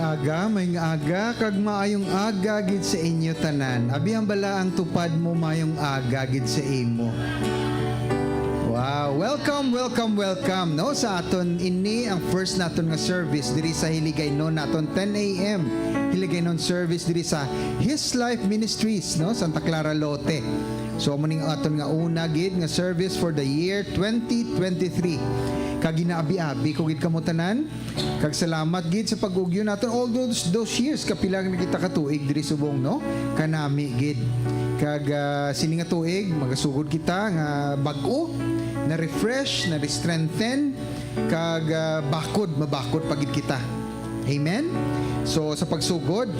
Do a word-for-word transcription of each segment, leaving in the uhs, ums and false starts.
Aga, maayong aga, kag maayong aga gid sa inyo tanan. Abi, ang bala ang tupad mo, maayong aga gid sa imo. Wow, welcome, welcome, welcome, no? Sa aton ini ang first naton nga service diri sa Hiligaynon naton, ten a m. Hiligaynon service diri sa His Life Ministries, no? Santa Clara, Lote. So, amo ning aton nga una gid nga service for the year twenty twenty-three. Kag ginaabi-abi ko gid kamo tanan. Kag salamat gid sa pag-ugyo naton all those, those years. Kapila na kita ka tuig diri subong, no? Kanami gid. Kag, ah, sini nga tuig, magasugod kita nga bag-o, na-refresh, na-strengthen, kag, ah, bakod, mabakod pa gid kita. Amen? So, sa pagsugod,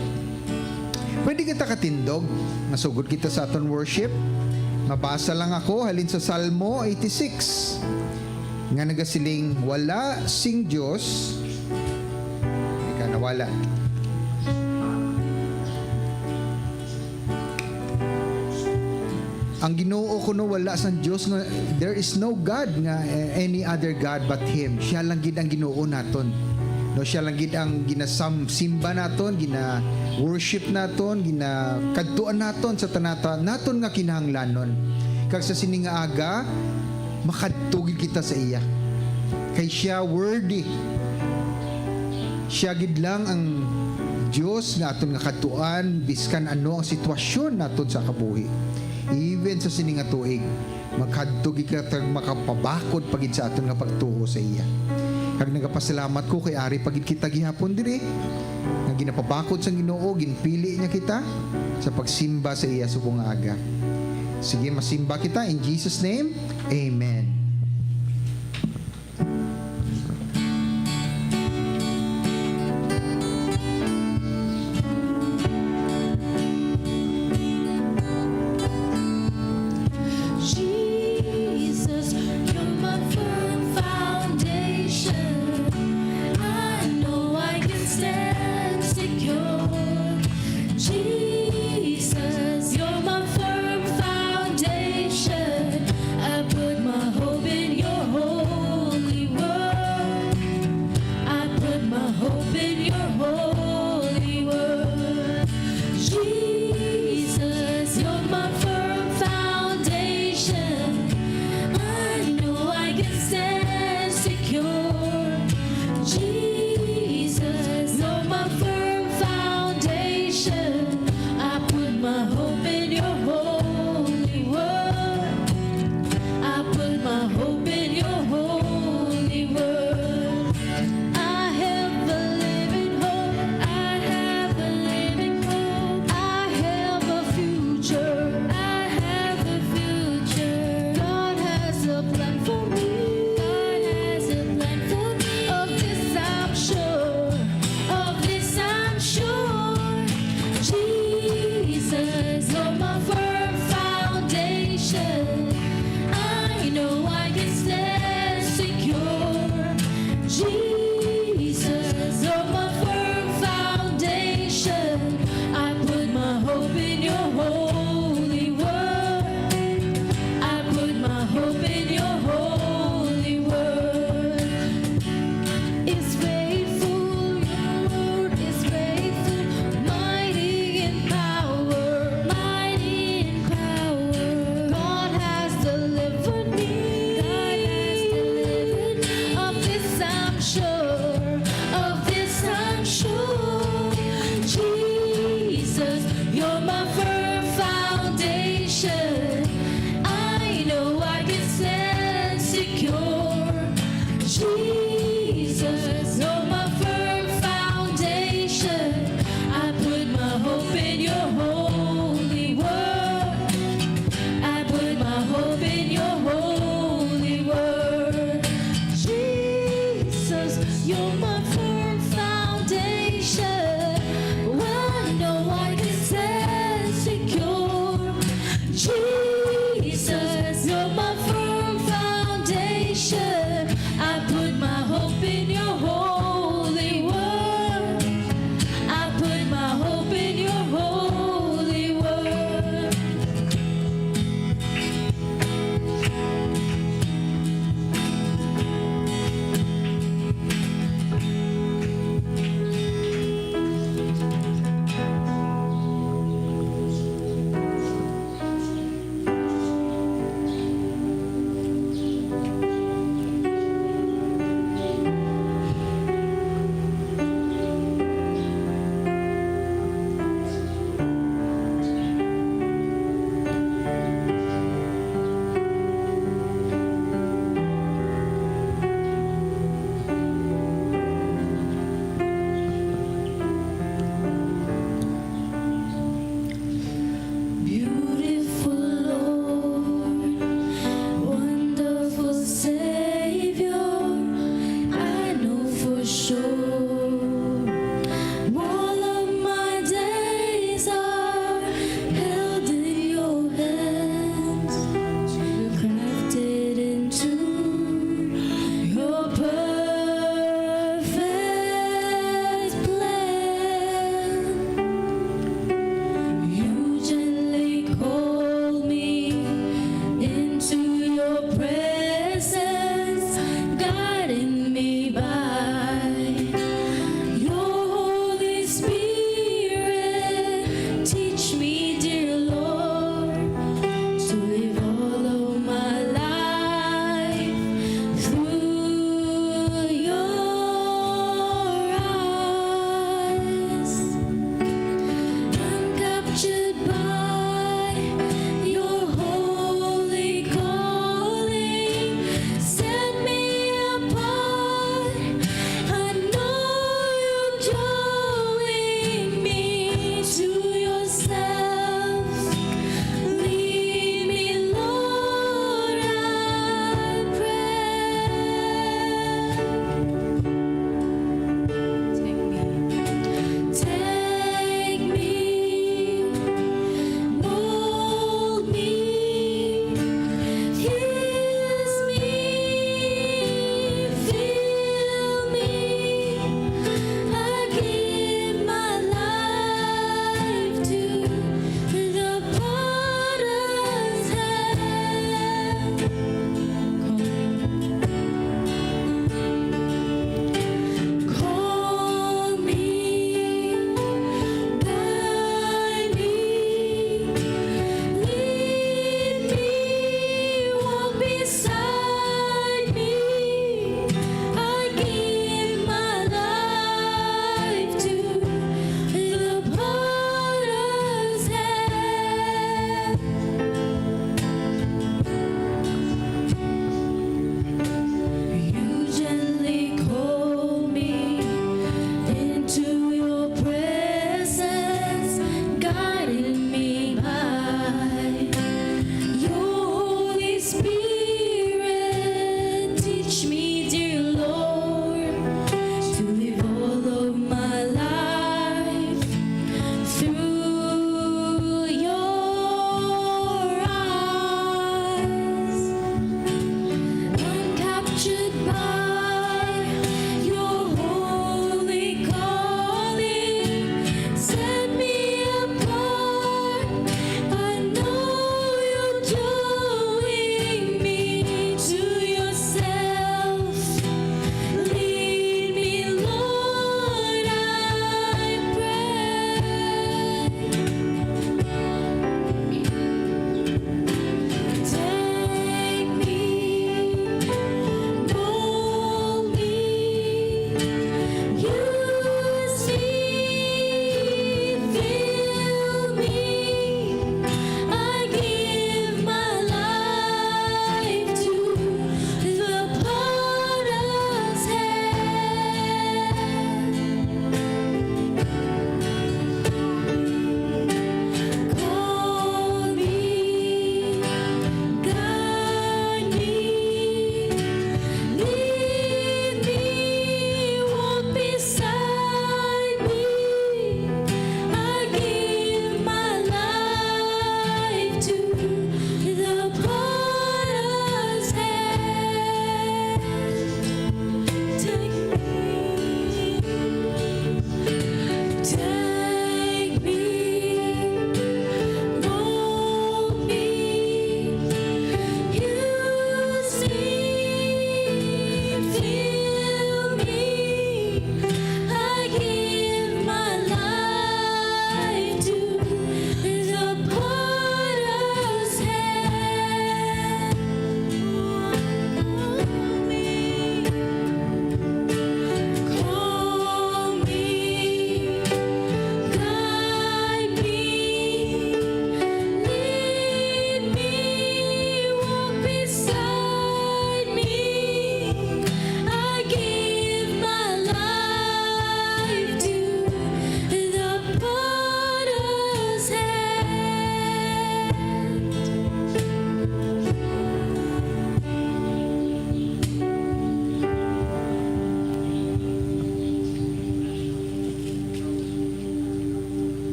pwede kita katindog. Masugod kita sa aton worship. Mabasa lang ako halin sa Salmo eighty-six, nga nagasiling, "Wala sing Dios." Ika nawala. Ang Ginoo kuno, wala sang Dios nga, there is no God nga, eh, any other God but Him. Siya lang gid ang Ginoo naton. No, siya lang gid ang ginasam-, simba naton, gina-worship naton, ginakadtuan naton sa tanata naton nga kinahanglanon. Kag sa sini nga aga, makadto gid kita sa iya. Kay siya worthy. Siya gid lang ang Dios nga aton nga kadtuan, biskan ano ang sitwasyon naton sa kabuhi. Even sa sini nga tuig, makadto gid kita, makapabakod pa gid sa aton nga pagtuo sa iya. Kag nagapasalamat ko kay ari pa gid kita gihapon diri, nga ginapabakod sang Ginoo, ginpili niya kita sa pagsimba sa iya subong nga aga. Sige, masimba kita in Jesus' name. Amen. Jesus, you're my firm foundation. I know I can stand secure. Jesus, you're my firm foundation. I put my hope in your holy word. I put my hope in your holy word. Jesus, you're my firm foundation. I know I can stand secure. Jesus, you're my firm foundation. I put my hope in your holy word. I put my hope in your holy word. I have a living hope. I have a living hope. I have a future. I have a future. God has a plan for me. God has a plan for me. Of this I'm sure. Of this I'm sure. Jesus, you're my firm foundation. I know I can stand secure. Jesus, you're my firm foundation. I put my hope in your holy word. I put my hope in your holy word. Is faithful, your word is faithful, mighty in power, mighty in power. God has delivered me. God has delivered me. Of this I'm sure, of this I'm sure. Jesus, you're my firm foundation. I know I can stand secure. Jesus, you're my firm foundation. I put my hope in your holy word. I put my hope in your holy word. Jesus, you're my firm foundation. I know I can stand secure. Jesus, you're my firm foundation. I put my hope in your holy word. I put my hope in your holy word.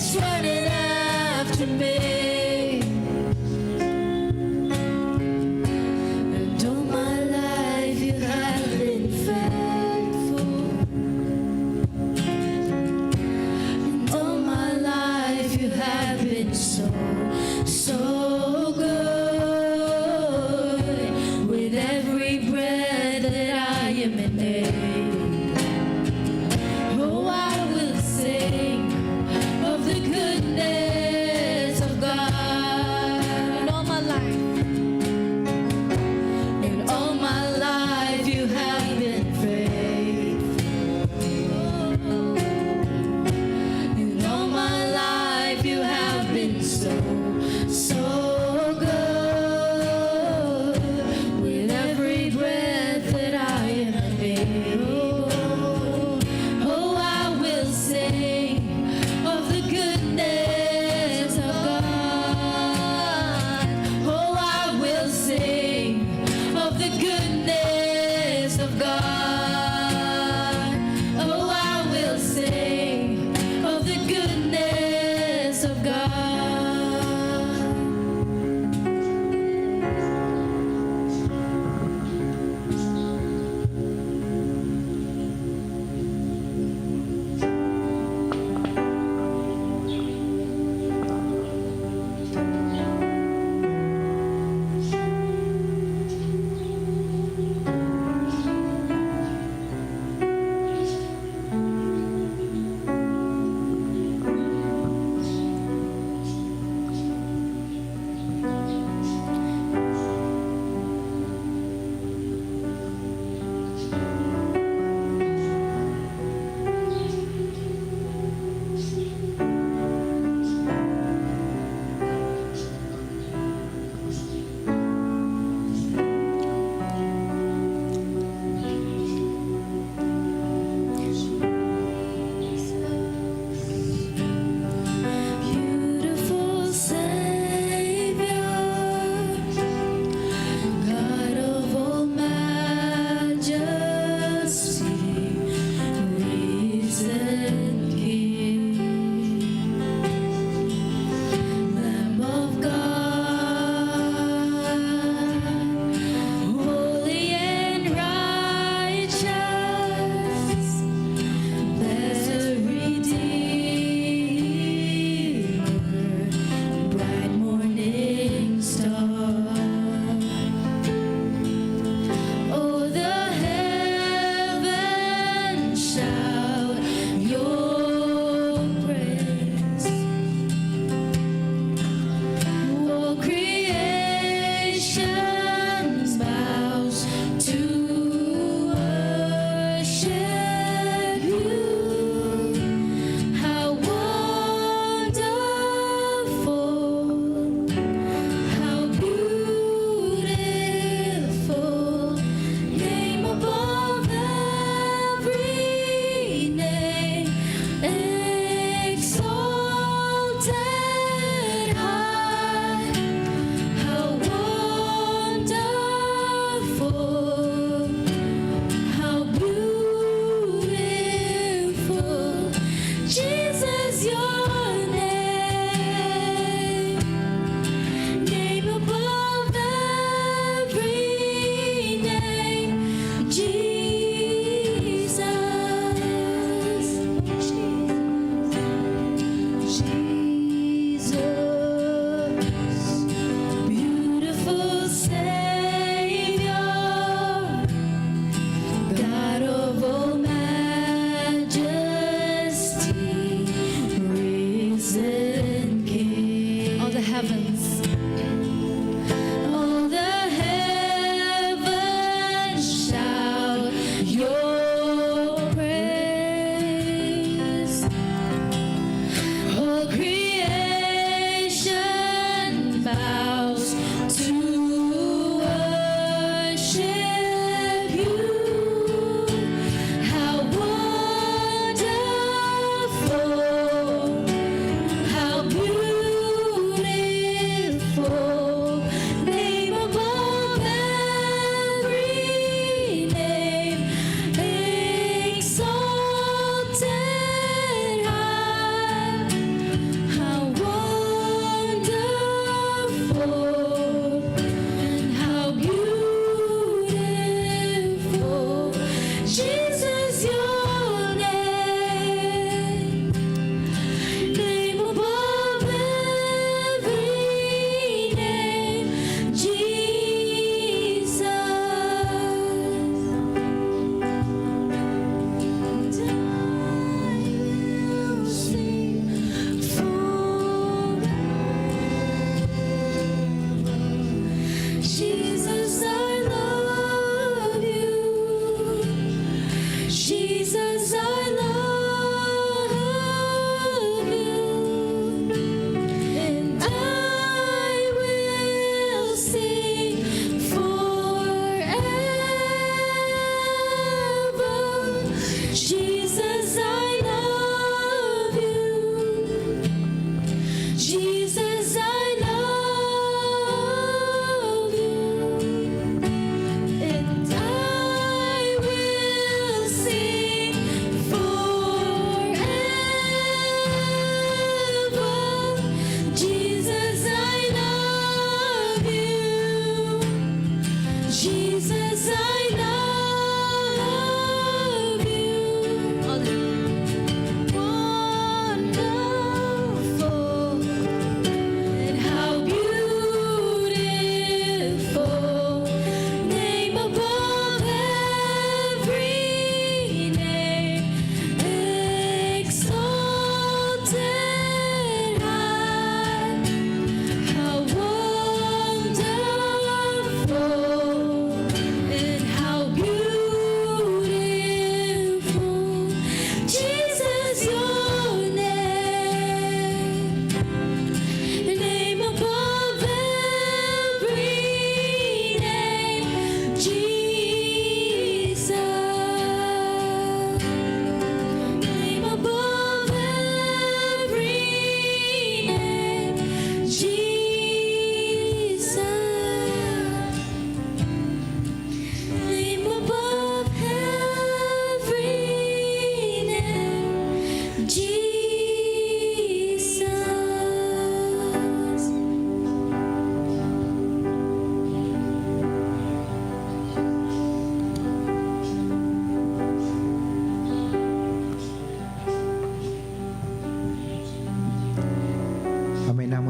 Running after me. And all my life you have been faithful. And all my life you have been so, so good. With every breath that I am in, oh, I will sing of the goodness of God. In all my life, in all my life, you have been faithful. In all my life, you have been so, so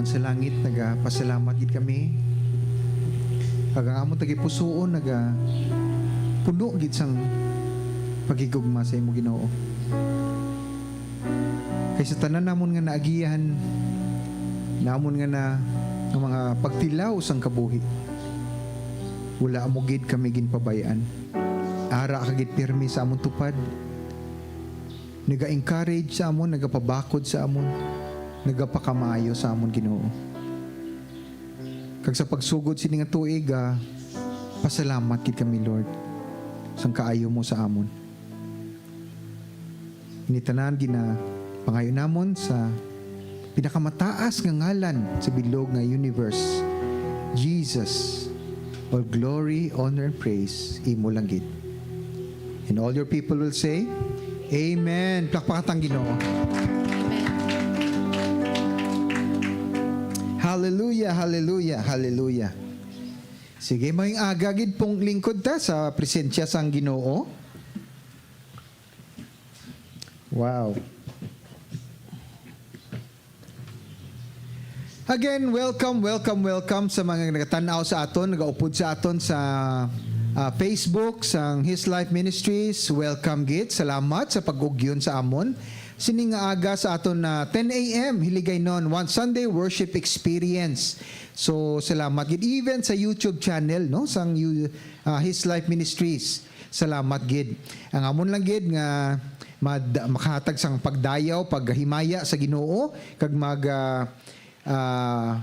Sa langit, nagapasalamat gid kami. Kag ang amon tagipusoon, naga puno gid sang paghigugma sa imo, Ginoo. Kay sa tanan namon nga naagihan, namon nga na, nga mga pagtilaw sang kabuhi, wala mo gid kami ginpabay-an. Ara ka gid pirmi sa amon tupad. Naga-encourage sa amon, nagapabakod sa amon, nagapakamaayo sa amon, Ginoo. Kag sa pagsugod sini nga tuig, ah, pasalamat gid kami, Lord, sang kaayo mo sa amon. Ini tanan ginapangayo namon sa pinakamataas nga ngalan sa bilog nga universe, Jesus. All glory, honor, and praise, imo lang gid. And all your people will say, Amen. Plakpakan ta ang Ginoo. Hallelujah, hallelujah, hallelujah. Sige, maayong aga gid pong lingkod ta sa presensya sang Ginoo. Wow. Again, welcome, welcome, welcome sa mga nagatan-aw sa aton, nagaupod sa aton sa, ah, Facebook, sang His Life Ministries. Welcome gid. Salamat sa pag-ugyon sa amon. Sini nga aga sa aton na ten a m, Hiligaynon, one Sunday worship experience. So, salamat gid. Even sa YouTube channel, no, sang You-, ah, His Life Ministries. Salamat gid. Ang amon lang gid nga mad-, makahatag sang pagdayaw, paghimaya sa Ginoo, kag mag, ah, ah,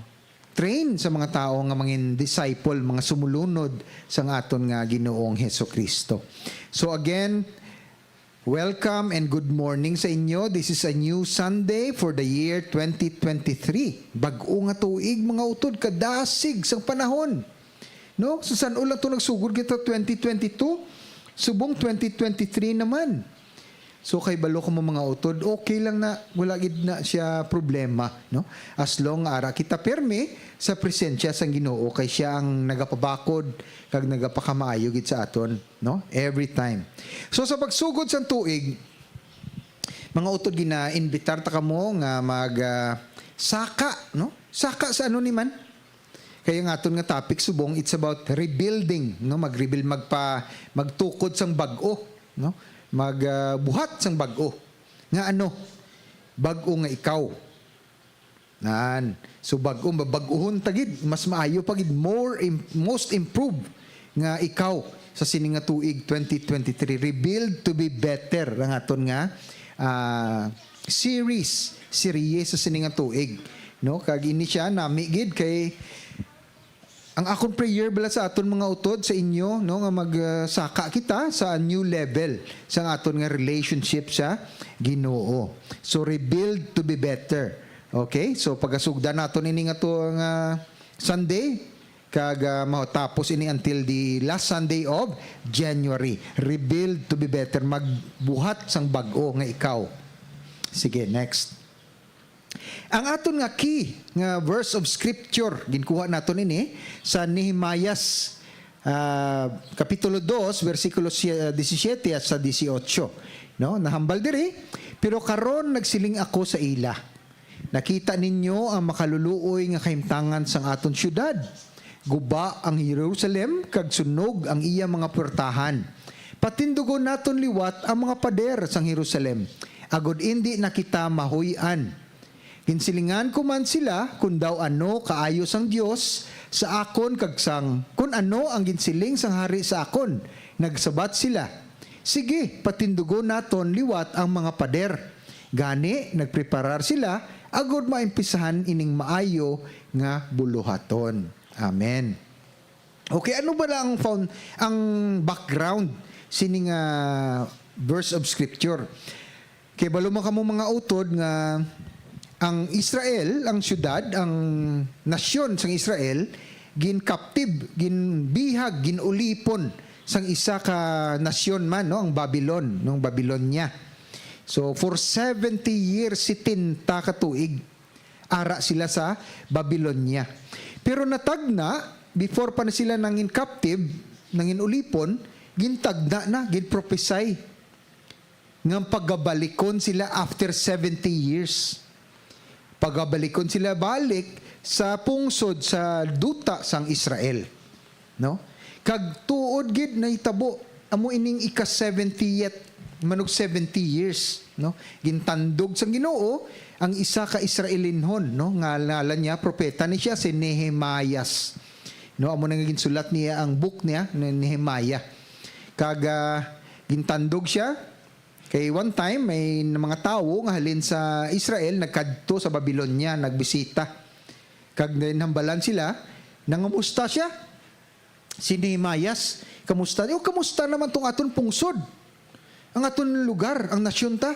train sa mga tawo nga mangin disciple, mga sumulunod sang aton nga Ginoong Hesukristo. So again, welcome and good morning sa inyo. This is a new Sunday for the year twenty twenty-three. Bag-o nga tuig, mga utod, kadasig sang panahon. No? So, san-o lang to nagsugod kita, twenty twenty-two? Subong twenty twenty-three naman. So, kay balo ka mo, mga utod, okay lang na, wala gid na siya problema, no? As long nga ara kita pirmi sa presensya sang Ginoo, kay siya ang nagapabakod kag nagapakamaayo gid sa aton, no? Every time. So, sa pagsugod sang tuig, mga utod, gina-invitar ta kamo nga mag, ah, saka, no? Saka sa ano ni man? Kaya ang aton nga topic subong, it's about rebuilding, no? Mag-rebuild, magpa-, magtukod sang bag-o, no? Mag, ah, buhat sang bag-o. Nga ano? Bag-o nga ikaw. Nan. So, bag-o, mabag-uhon ta gid, mas maayo pa gid, more im-, most improved nga ikaw sa sini nga tuig twenty twenty-three. Rebuild to be better ang aton nga, ah, series, serye sa sini nga tuig, no? Kag ini siya nami gid kay ang akon prayer bala sa aton mga utod, sa inyo, no, nga mag, ah, saka kita sa new level sa aton nga relationship sa Ginoo. So, rebuild to be better. Okay? So, pagasugdan naton ini nga to nga Sunday, kag, ah, matapos ini until the last Sunday of January. Rebuild to be better. Magbuhat sang bag-o nga ikaw. Sige, next. Ang aton nga key nga verse of scripture, ginkuha naton ini sa Nehemias, ah, Kapitulo dos, bersikulo sie-, disisiete at sa dieciocho. No? Nahambal diri, "Pero karon nagsiling ako sa ila, 'Nakita ninyo ang makaluluoy nga kahimtangan sang aton siyudad. Guba ang Jerusalem, kag sunog ang iya mga puwertahan. Patindugon naton liwat ang mga pader sang Jerusalem, agod indi na kita mahuy-an.' Ginsilingan ko man sila kon daw ano kaayo sang Dios sa akon kag sang kon ano ang ginsiling sang hari sa akon. Nagsabat sila, 'Sige, patindugon naton liwat ang mga pader.' Gani, nagpreparar sila agod maimpisahan ining maayo nga buluhaton." Amen. Okay, ano ba ang found, ang background sining, ah, verse of scripture? Kay balo man kamo, mga utod, nga ang Israel, ang syudad, ang nasyon sang Israel, gin-captive, ginbihag, gin-ulipon sang isa ka nasyon man, no, ang Babylon, no, ang Babylonia. So, for seventy years, setenta ka tuig, ara sila sa Babylonia. Pero natagna, before pa na sila nangin captive, nangin ulipon, gintagna na, ginpropesay nga pagabalikon sila after seventy years. Pagabalikon sila balik sa pungsod sa duta sang Israel, no? Kag tuod gid nahitabo, amo ining ika seventieth, manog seventy years, no? Gintandog sang Ginoo ang isa ka Israelinhon, no? Nga ngalan niya, propeta ni siya, si Nehemias. No, amo na nga ginsulat niya ang book niya, ni Nehemiah. Kag, ah, gintandog siya, kay one time, may mga tawo nga halin sa Israel nagkadto sa Babylonia, nagbisita. Kag ginhambalan sila, nangamusta siya. Si Nehemias, kamusta? O, kamusta naman tong aton pungsod? Ang aton lugar, ang nasyon ta?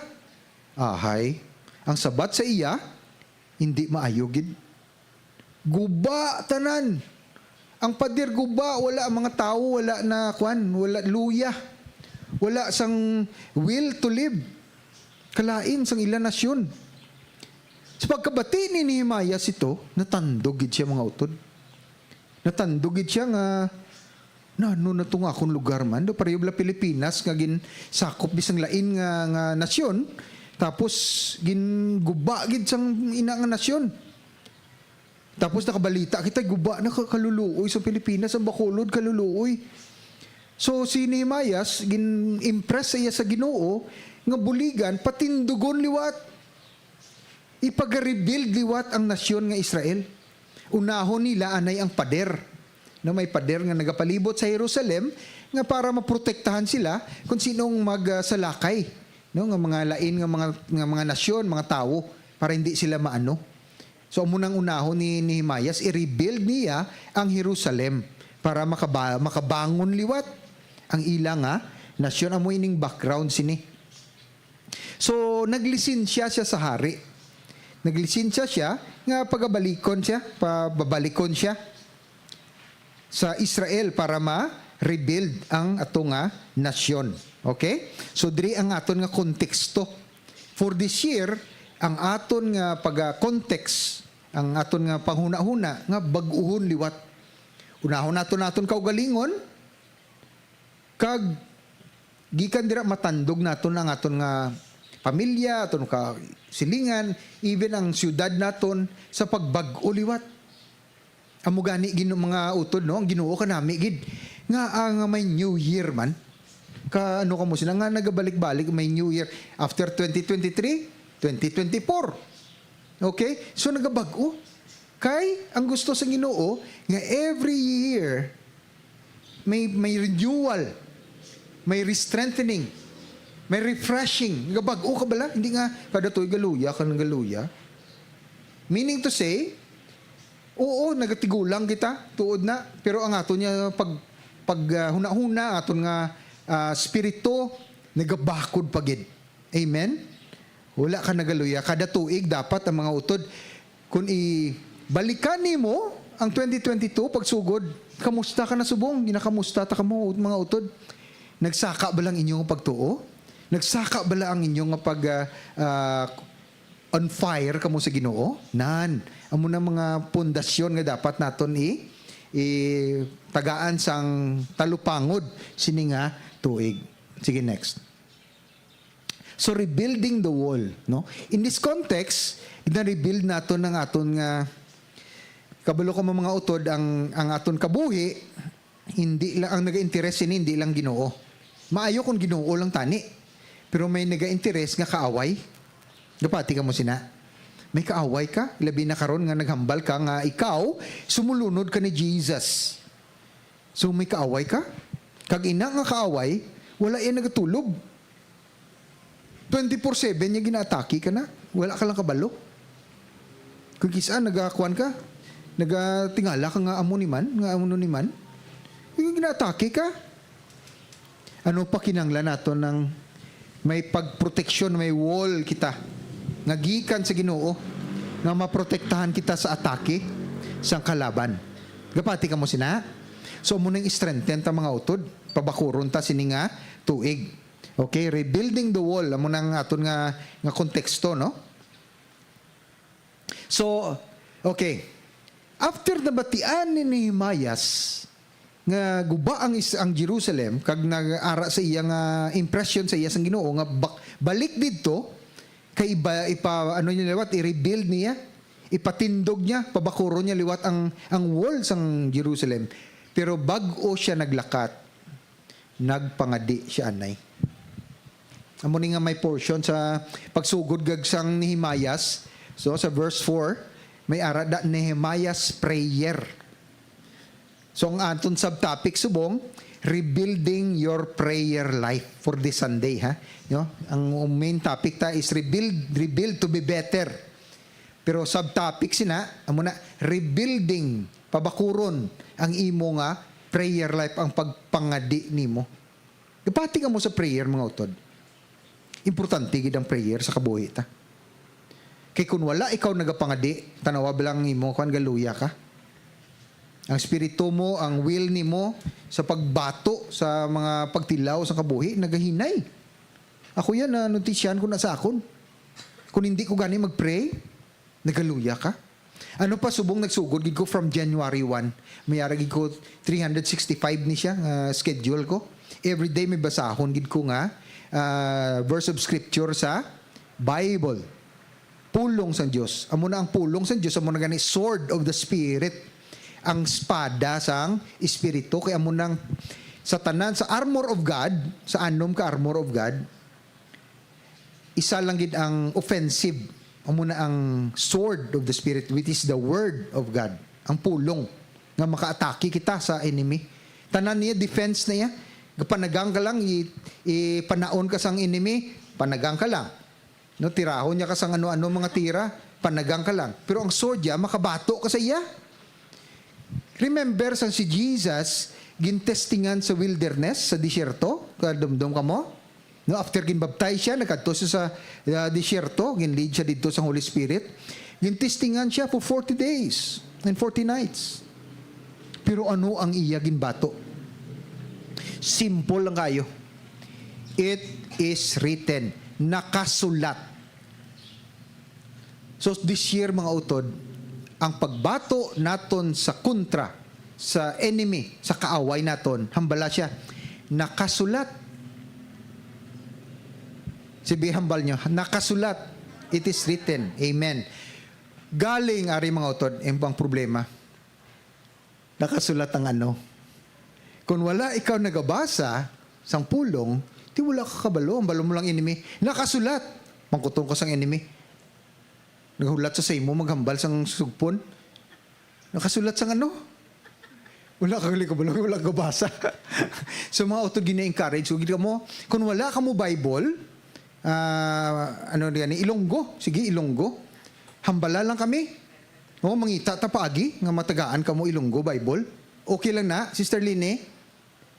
Ahay, ang sabat sa iya, hindi maayo gid. Guba tanan. Ang pader guba, wala ang mga tawo, wala na, kwan, wala luya. Wala sang will to live. Kalain sang ila nasyon. Sa pagkabati ni Nehemias ito, natandog gid siya, mga utod. Natandog gid siya nga, "Nano na to nga akon lugar man? Do pareho bala Pilipinas nga ginsakop bisang lain nga, nga nasyon, tapos ginguba gid sang ina nga nasyon." Tapos nakabalita kita, guba na ka-, kaluluoy sa Pilipinas, ang Bacolod, kaluluoy. So, si Nehemias, gin-impress sa iya sa Ginoo nga buligan, patindugon liwat. Ipagarebuild liwat ang nasyon nga Israel. Unahon nila anay ang pader. No, may pader nga nagapalibot sa Jerusalem nga para maprotektahan sila kung sinong magsalakay, no, nga mga lain nga mga, nga mga nasyon, mga tawo, para hindi sila maano. So, amo nang unahon ni Nehemias, i-rebuild niya ang Jerusalem para makaba-, makabangon liwat ang ila nga nasyon. Amo ining background sini. So, naglisensya siya sa hari. Naglisensya siya nga pagabalikon siya, pababalikon siya sa Israel para ma-rebuild ang ato nga nasyon. Okay? So, diri ang aton nga konteksto. For this year, ang aton nga pag-, ah, context, ang aton nga panghunahuna nga bag-ohon liwat. Unahon naton, naton kaugalingon, kag gikan dira matandog naton ang aton nga pamilya, aton kasilingan, even ang siyudad naton sa pagbag-o liwat. Amo gani, Gino-, mga utod, no? Ang Ginoo kanami gid nga, ah, nga may New Year man. Ka, ano kamo sila nga nagabalik-balik may New Year after twenty twenty-three, twenty twenty-four. Okay? So, nagabag-o. Kay ang gusto sa Ginoo nga every year may, may renewal, may re-strengthening, may refreshing. Nagabag-o ka bala? Hindi nga kada tuig galuya ka ng galuya. Meaning to say, oo, nagatigulang kita, tuod na, pero ang aton nga pag, pag, ah, hunahuna, aton nga, ah, spirito, nagabakod pa gid. Amen? Wala ka nagaluya. Kada tuig, dapat ang mga utod, kung ibalikan nimo ang twenty twenty-two, pagsugod, kamusta ka na subong? Ginakamusta ta kamo, mga utod? Nagsaka ba lang inyong pagtuo? Nagsaka ba lang ang inyong pag, ah, ah, on fire kamo sa Ginoo? Nan, amo na mga pundasyon nga dapat naton i, i tagaan sang talupangod sini nga tuig. Sige, next. So, rebuilding the wall, no? In this context, gina-rebuild naton ang aton nga, kabalo ko, mga utod, ang, ang aton kabuhi, hindi lang, ang naga-interes sini, hindi lang Ginoo. Maayo kung Ginoo lang tani, pero may naga-interes nga kaaway. Gapati kamo sina? May kaaway ka, labi na karon nga naghambal ka nga ikaw sumulunod ka ni Jesus. So, may kaaway ka? Kag ina nga kaaway, wala iya nagatulog. Twenty-four seven niya ginaatake ka na. Wala ka lang kabalo. Kung kis-a, nagakuan ka, nagatingala ka nga amo ni man, nga amo ni man. Yung ginaatake ka. Ano pa kinahanglan naton nga may pagproteksyon, may wall kita nga gikan sa Ginoo nga maprotektahan kita sa atake sang kalaban. Gapati kamo sina? So, amo nang strengthen ta, mga utod, pabakuron ta sini nga tuig. Okay, rebuilding the wall, amo nang aton nga, nga konteksto, no? So, okay. After nabatian ni Nehemias nga guba ang is-, ang Jerusalem, kag nag-ara sa iya nga impression sa iya sang Ginoo nga bak-, balik didto, kay iba, ipa, ano niya liwat, i-rebuild niya. Ipatindog niya, pabakuron niya liwat ang, ang wall sang Jerusalem. Pero bag-o siya naglakat, nagpangadi siya anay. Amo ni nga may portion sa pagsugod gag sang Nehemias. So, sa verse four, may ara da Nehemias prayer. So, ang aton subtopic subong, rebuilding your prayer life for this Sunday, ha? No? Ang main topic ta is rebuild, rebuild to be better. Pero subtopic sina, amo na, rebuilding, pabakuron ang imo nga prayer life, ang pagpangadi nimo. Gapati ka mo sa prayer, mga utod. Importante gid ang prayer sa kabuhi ta. Kay kun wala ikaw nagapangadi, tanawa ba lang imo, kwan, galuya ka. Ang espiritu mo, ang will nimo sa pagbato sa mga pagtilaw sa kabuhi, nagahinay. Ako yan, na notisyahan ko na sa akon. Kung hindi ko gani mag-pray, nagaluya ka. Ano pa, subong nagsugod gid ko from January one. May ara gid ko three hundred sixty-five ni siya nga schedule ko. Every day may basahon gid ko nga, ah, verse of scripture sa Bible. Pulong sang Dios. Amo na ang pulong sang Dios, amo na gani sword of the Spirit. Ang espada sang Espiritu, kay amo nang sa tanan, sa armor of God, sa anom ka armor of God, isa lang gid ang offensive. Amo na ang sword of the Spirit, which is the word of God. Ang pulong nga makaatake kita sa enemy. Tanan niya, defense na iya. Panagang ka lang, i-, ipanaon ka sang enemy, panagang ka lang. No, tirahon niya ka sang ano-ano mga tira, panagang ka lang. Pero ang sword niya, makabato ka sa iya. Remember, sang si Jesus, gintestingan sa wilderness, sa disyerto, kadumdom ka mo? No, after ginbaptize siya, nagkadto siya sa, uh, disyerto, ginlead siya didto sang Holy Spirit. Gintestingan siya for forty days and forty nights. Pero ano ang iya ginbato? Simple lang kayo. "It is written." Nakasulat. So, this year, mga utod, ang pagbato naton sa kontra, sa enemy, sa kaaway naton, hambala siya, "Nakasulat." Sige, hambal niyo, "Nakasulat." It is written. Amen. Galing, ari, mga utod, ang problema. Nakasulat ang ano. Kung wala ikaw nagabasa sang pulong, di wala ka kabalo. Ang balo mo lang enemy. Nakasulat. Mangkuton ka sang enemy. Naghulat sa sa imo, maghambal sang sugpon. Nakasulat sang ano? Wala ka gali kabalo, wala ka gabasa. So, mga utod, gina-encourage ko gid kamo, kung wala kamo Bible, ah, ano gani, Ilonggo. Sige, Ilonggo. Hambala lang kami. O, mangita ta paagi nga matagaan kamo Ilonggo Bible. Okay lang na, Sister Lini?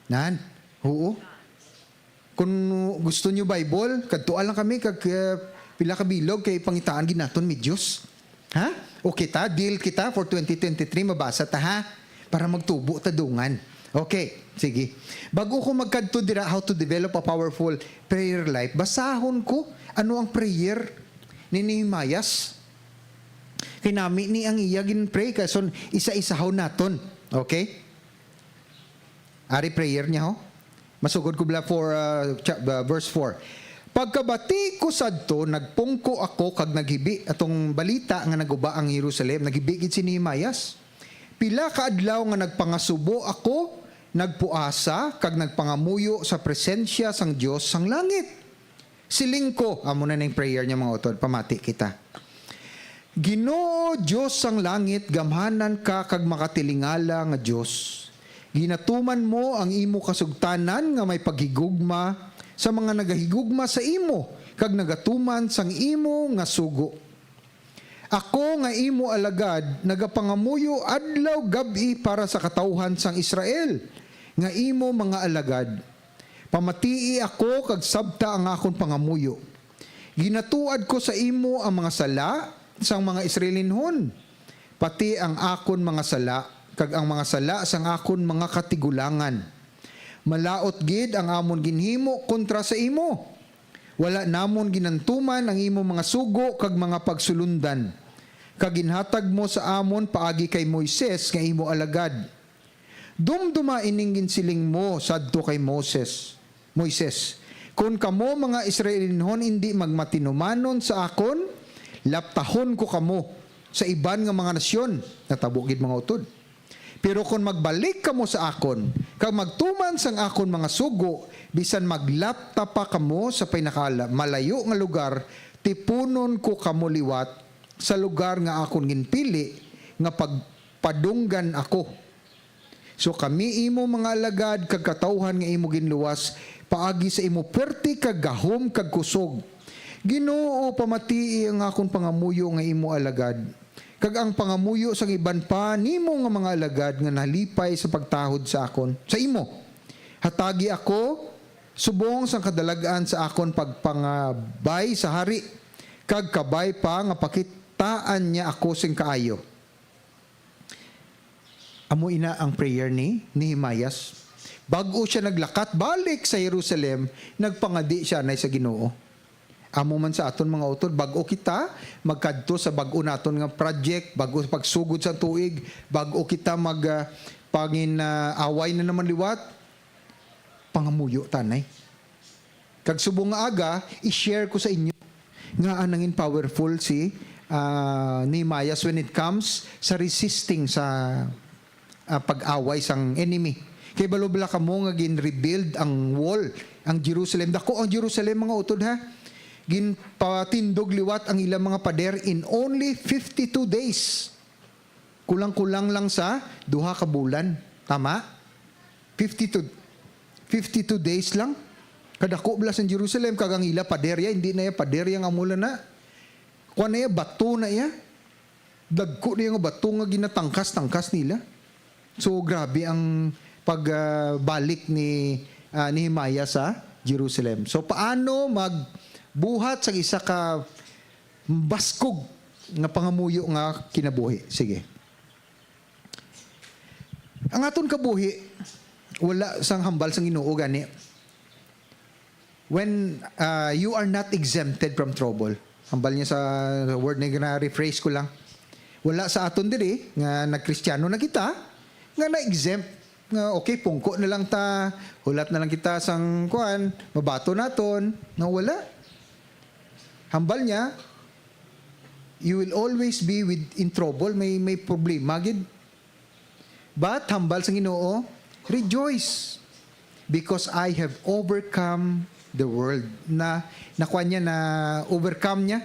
Nan, oo. Kung gusto niyo Bible, kadtuan lang kami kag, eh, pila ka bilog kay pangitaan gid naton, medios. Ha? Okay ta, deal kita for twenty twenty-three, mabasa ta, ha? Para magtubo ta dungan. Okay, sige. Bago ko magkadto dira, how to develop a powerful prayer life, basahon ko ano ang prayer ni Nehemias. Kay nami ni ang iya gin-pray, kason isa-isahon naton. Okay? Ari prayer niya, ho? Masugod ko bala for, uh, cha-, uh, verse four. "Pagkabati ko sadto, nagpungko ako kag naghibi," atong balita nga naguba ang Jerusalem, naghibi gid si Nehemias. "Pila ka adlaw nga nagpangasubo ako, nagpuasa, kag nagpangamuyo sa presensya sang Dios sang langit." Siling ko, amo na ning prayer niya, mga utod, pamati kita. "Ginoo, Dios sang langit, gamhanan ka kag makatilingala nga Dios. Ginatuman mo ang imo kasugtanan nga may paghigugma sa mga nagahigugma sa imo, kag nagatuman sang imo nga sugo. Ako nga imo alagad nagapangamuyo adlaw gab-i para sa katawuhan sang Israel, nga imo mga alagad. Pamatii ako kag sabta ang akon pangamuyo. Ginatuad ko sa imo ang mga sala sang mga Israelinhon, pati ang akon mga sala, kag ang mga sala sang akon mga katigulangan. Malaut gid ang amon ginhimo kontra sa imo. Wala namon ginantuman ang imo mga sugo kag mga pagsulondan, kag ginhatag mo sa amon paagi kay Moises nga imo alagad. Dumduma ining ginsiling mo sadto kay Moses, Moises, 'Kon kamo, mga Israelinhon, indi magmatinumanon sa akon, laptahon ko kamo sa iban nga mga nasyon, natabo gid, mga utod. Pero kon magbalik kamo sa akon, kag magtuman sang akon mga sugo, bisan maglapta pa kamo sa pinaka-, malayo nga lugar, tipunon ko kamo liwat sa lugar nga akon ginpili nga pagpadunggan ako. So kami imo mga alagad kag katawuhan nga imo ginluwas paagi sa imo puwerte kag gahom kag kusog. Ginoo, pamatii ang akon pangamuyo nga imo alagad, kag ang pangamuyo sang iban pa nimo nga mga alagad nga nalipay sa pagtahod sa akon, sa imo. Hatagi ako subong sang kadalag-an sa akon pagpangabay sa hari, kag kabay pa nga pakitaan niya ako sing kaayo. Amo ina ang prayer ni Nehemias. Bag-o sia naglakat balik sa Jerusalem, nagpangadi sia anay sa Ginoo. Amo man sa aton, mga utod, bag-o kita magkadto sa bag-o naton nga project, bag-o sa pagsugod sa tuig, bag-o kita mag, ah, pangin, ah, away na naman liwat, pangamuyo ta anay. Kag subong nga aga, i-share ko sa inyo nga ang nangin powerful si, ah, Nehemias when it comes sa resisting sa, ah, pag-away sang enemy. Kay balo bala kamo nga gin-rebuild ang wall, ang Jerusalem. Dako ang Jerusalem, mga utod, ha. Ginpatindog liwat ang ilang mga pader in only fifty-two days. Kulang-kulang lang sa duha ka bulan. Tama? Fifty-two, fifty-two days lang. Kadako bala sang Jerusalem, kag ang ila pader ya, hindi na ya pader ya nga amo lang na. Kuan na ya, bato na ya. Dagko na ya nga bato nga ginatangkas-tangkas nila. So, grabe ang pagbalik ni, ah, Nehemiah sa Jerusalem. So, paano magbuhat sa isa ka baskog nga pangamuyo nga kinabuhi? Sige. Ang aton kabuhi, wala sang hambal sang Ginoo gani. When, ah, you are not exempted from trouble. Hambal niya sa word na gina-rephrase ko lang. Wala sa aton diri nga nagkristiyano na kita nga na-exempt. Nga, okay, pungko na lang ta, hulat na lang kita sang kuan, mabato naton, nga wala. Hambal niya, you will always be with, in trouble, may, may problema gid. But hambal sa Ginoo, "Rejoice, because I have overcome the world." Na, nakuha niya, na overcome niya.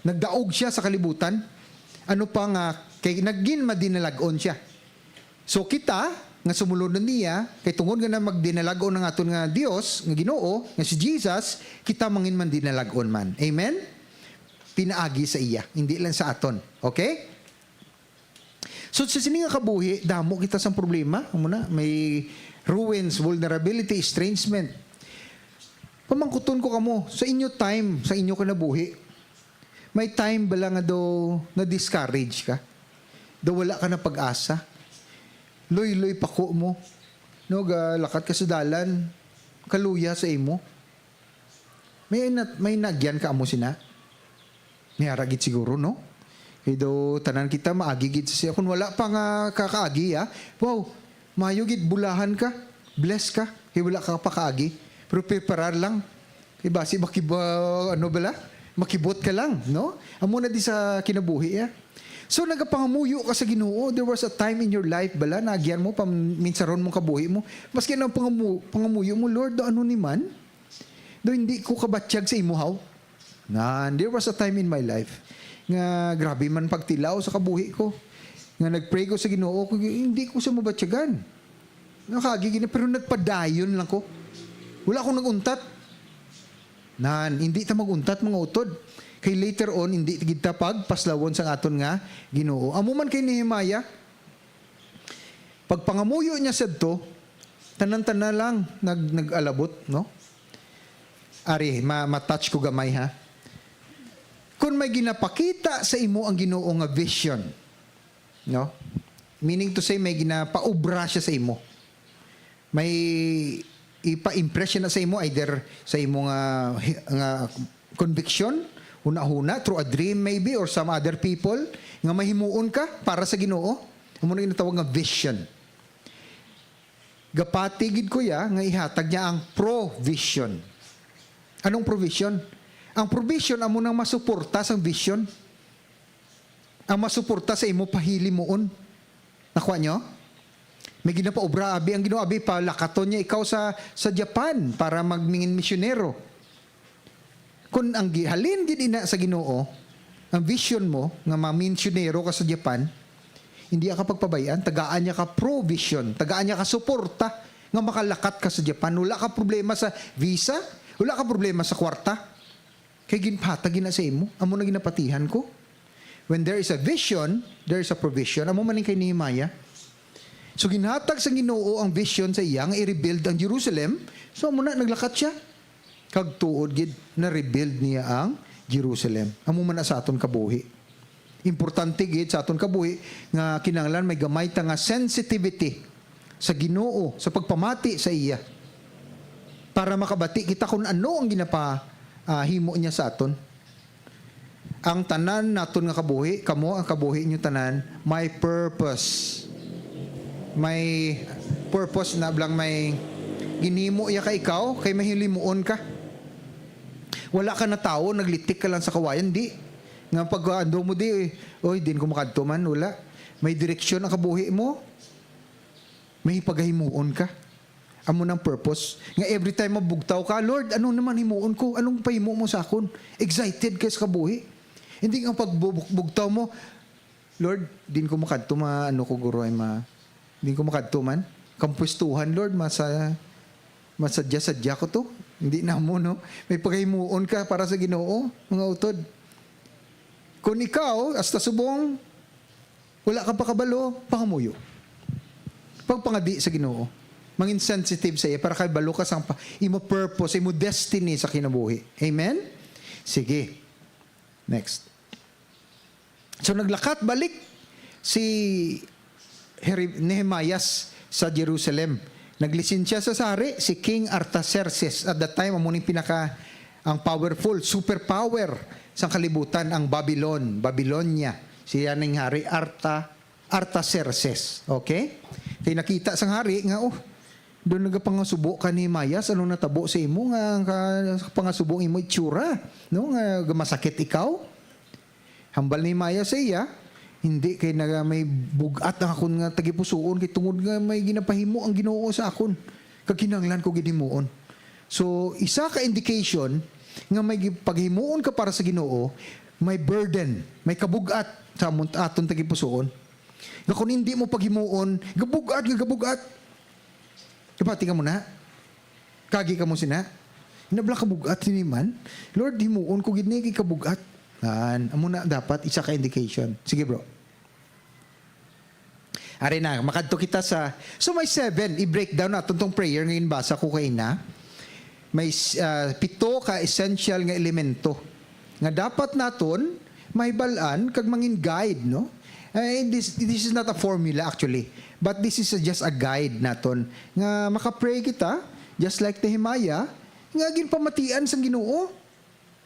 Nagdaog siya sa kalibutan. Ano pa nga, kay nagin madinalag-on siya. So kita, nga sumulod na niya, kay tungod nga na magdinalag-on ang aton nga Dios, nga Ginoo, nga si Jesus, kita mangin mandinalag-on man. Amen? Pinaagi sa iya, hindi lang sa aton. Okay? So, sa sini nga kabuhi, damo kita sang problema. Amo na, may ruins, vulnerability, estrangement. Pamangkuton ko kamo, sa inyo time, sa inyo kinabuhi, may time bala nga daw na-discourage ka? Daw wala ka na pag-asa? Luy-luy pako mo. No, galakat ka sa dalan, kaluya sa imo. May na-, may naagyan ka amo sina? May ara gid siguro, no? Kay daw tanan kita maagi gid sa siya. Kung wala pa nga kakaagi, ah, wow, mayo gid, bulahan ka, bless ka, kay wala ka pa kaagi. Pero preparar lang. Kay basi makiba-, ano bala? Makibot ka lang, no? Amo na di sa kinabuhi, ah. So, nagapangamuyo ka sa Ginoo. There was a time in your life, bala, naagyan mo, paminsaron mong kabuhi mo. Maski ang pangamu-, pangamuyo mo, "Lord, ano ni man? Do hindi ko kabatyag sa imo, haw?" Nan, there was a time in my life nga grabe man pagtilaw sa kabuhi ko. Nga nag-pray ko sa Ginoo, ko, hindi ko siya mabatyagan. Nakagigina, pero nagpadayon lang ko. Wala akong nag-untat. Nan, hindi ta mag-untat, mga utod. Kay later on, hindi gid ta pagpaslawon sang aton nga Ginoo. Amo man kay Nehemiah, pagpangamuyo niya sadto, tanan-tanan lang nag-, nag-alabot, no? Ari, ma-, ma-touch ko gamay, ha? Kung may ginapakita sa imo ang Ginoo nga vision, no? Meaning to say, may ginapaubra siya sa imo. May ipa-impress siya na sa imo, either sa imo nga, nga conviction, huna-huna, through a dream maybe, or some other people, nga mahimuon ka para sa Ginoo. Amo na ginatawag nga vision. Gapati gid ko ya nga ihatag niya ang provision. Anong provision? Ang provision amo nang masuporta sang vision. ang masuporta sa imo pahilimuon. Nakuha nyo? May ginapaobra abi ang Ginoo, abi palakaton niya ikaw sa sa Japan para magmingin misyonero. Kung ang gi- halin gid ina sa Ginoo, ang vision mo nga mamisyonero ka sa Japan, hindi ka pagpabayaan, tagaan niya ka provision, tagaan niya ka suporta nga makalakat ka sa Japan. Wala ka problema sa visa, wala ka problema sa kwarta. Kay ginpatag gina sa imo, amo na ginapatihan ko. When there is a vision, there is a provision. Amo man ning kay Nehemiah. So ginhatag sa Ginoo ang vision sa iya nga i-rebuild ang Jerusalem. So amo na naglakat siya. Kag tuod gid na-rebuild niya ang Jerusalem. Amo man na sa aton kabuhi. Importante gid sa aton kabuhi nga kinahanglan may gamay ta nga sensitivity sa Ginoo sa pagpamati sa iya para makabati kita kung ano ang ginapa ah, himo niya sa aton. Ang tanan naton nga kabuhi, kamo ang kabuhi niyo tanan, may purpose. May purpose na blang may ginhimo iya ka ikaw kay mahilimuon ka. Wala ka na tawo, naglitik ka lang sa kawayan, di. Nga pag ando mo di, oy, din ko makadto man, wala. May direksyon ang kabuhi mo. May pagahimuon ka. Amo nang purpose. Nga every time mabugtaw ka, "Lord, ano naman himuon ko? Anong pahimo mo sa akon?" Excited ka sa kabuhi. Hindi nga pagbubugtaw mo, "Lord, din ko makadto, ma-, ano ko, guro, ay ma-, din ko makadto man. Kampwestuhan, Lord, masa-, masadya-sadya ko to." Hindi na mo, no? May pagahimuon ka para sa Ginoo, mga utod. Kung ikaw, hasta subong, wala ka pa kabalo, pangamuyo. Pagpangadi sa Ginoo. Mangin sensitive sa iya para kay balo ka sang pa, imo purpose, imo destiny sa kinabuhi. Amen? Sige. Next. So naglakat balik si Heri-, Nehemias sa Jerusalem. Naglisin siya sa sari, si King Artaxerxes. At that time, amo ning pinaka ang powerful, superpower sang kalibutan, ang Babylon, Babylonia. Siya ning hari Arta, Artaxerxes. Okay? Kay nakita sang hari nga, oh, doon nagapangasubo ka ni Mayas, ano natabo sa imo nga ka, pangasubo ang imo itsura, no? Nga masakit ikaw? Hambal ni Maya sa iya, "Hindi kay naga may bug-at ang akon nga tagipusoon, kay tungod nga may ginapahimo ang Ginoo sa akon, kag kinahanglan ko gid himuon." So, isa ka indication nga may gi-, paghimuon ka para sa Ginoo, may burden, may kabug-at sa amon, aton tagipusoon. Nga kung hindi mo paghimuon, gabug-at nga gabug-at. Kapati ka mo na. Kagi ka mo sina. Nabla ka bug-at sini man. Lord, himuon ko gid ni kay kabug-at. An, amo na dapat isa ka indication. Sige, bro. Ari na, makadto kita sa, so may seven, i-breakdown naton tong prayer nga ginbasa ko kay na. May, ah, pito ka essential nga elemento nga dapat naton mahibal-an kag mangin guide, no? Eh, this, this is not a formula actually, but this is a, just a guide naton nga makapray kita just like Nehemiah nga ginpamatian sang Ginoo.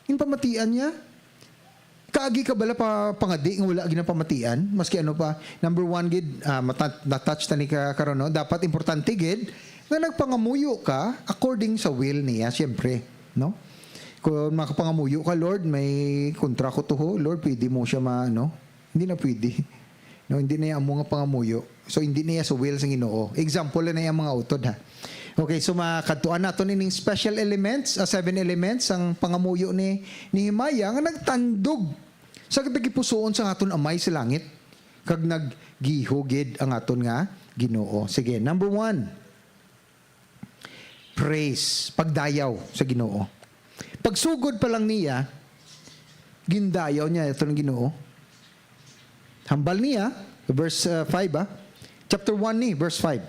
Ginpamatian niya. Kaagi ka bala pa pangadi nga wala ginapamatian, maski ano pa. Number one gid, ah, mata-, na-touch ta ni ka karon, no? Dapat importante gid nga nagpangamuyo ka according sa will niya, siyempre, no? Kung makapangamuyo ka, "Lord, may kontra ko to, ho. Lord, pwede mo siya ma-, ano?" Hindi na pwede. No, hindi na iya amo nga pangamuyo. So, hindi na iya sa will sa Ginoo. Example na iya mga utod, ha. Okay, so makadtuan naton ining special elements, ah, seven elements ang pangamuyo ni Nehemiah nga nagtandog sa tagipusoon sa aton Amay sa langit, kag naggiho gid ang aton nga Ginoo. Sige, number one, praise, pagdayaw sa Ginoo. Pagsugod pa lang niya, gindayaw niya aton Ginoo. Hambal niya, verse, uh, five, ah. Chapter one ni, verse five.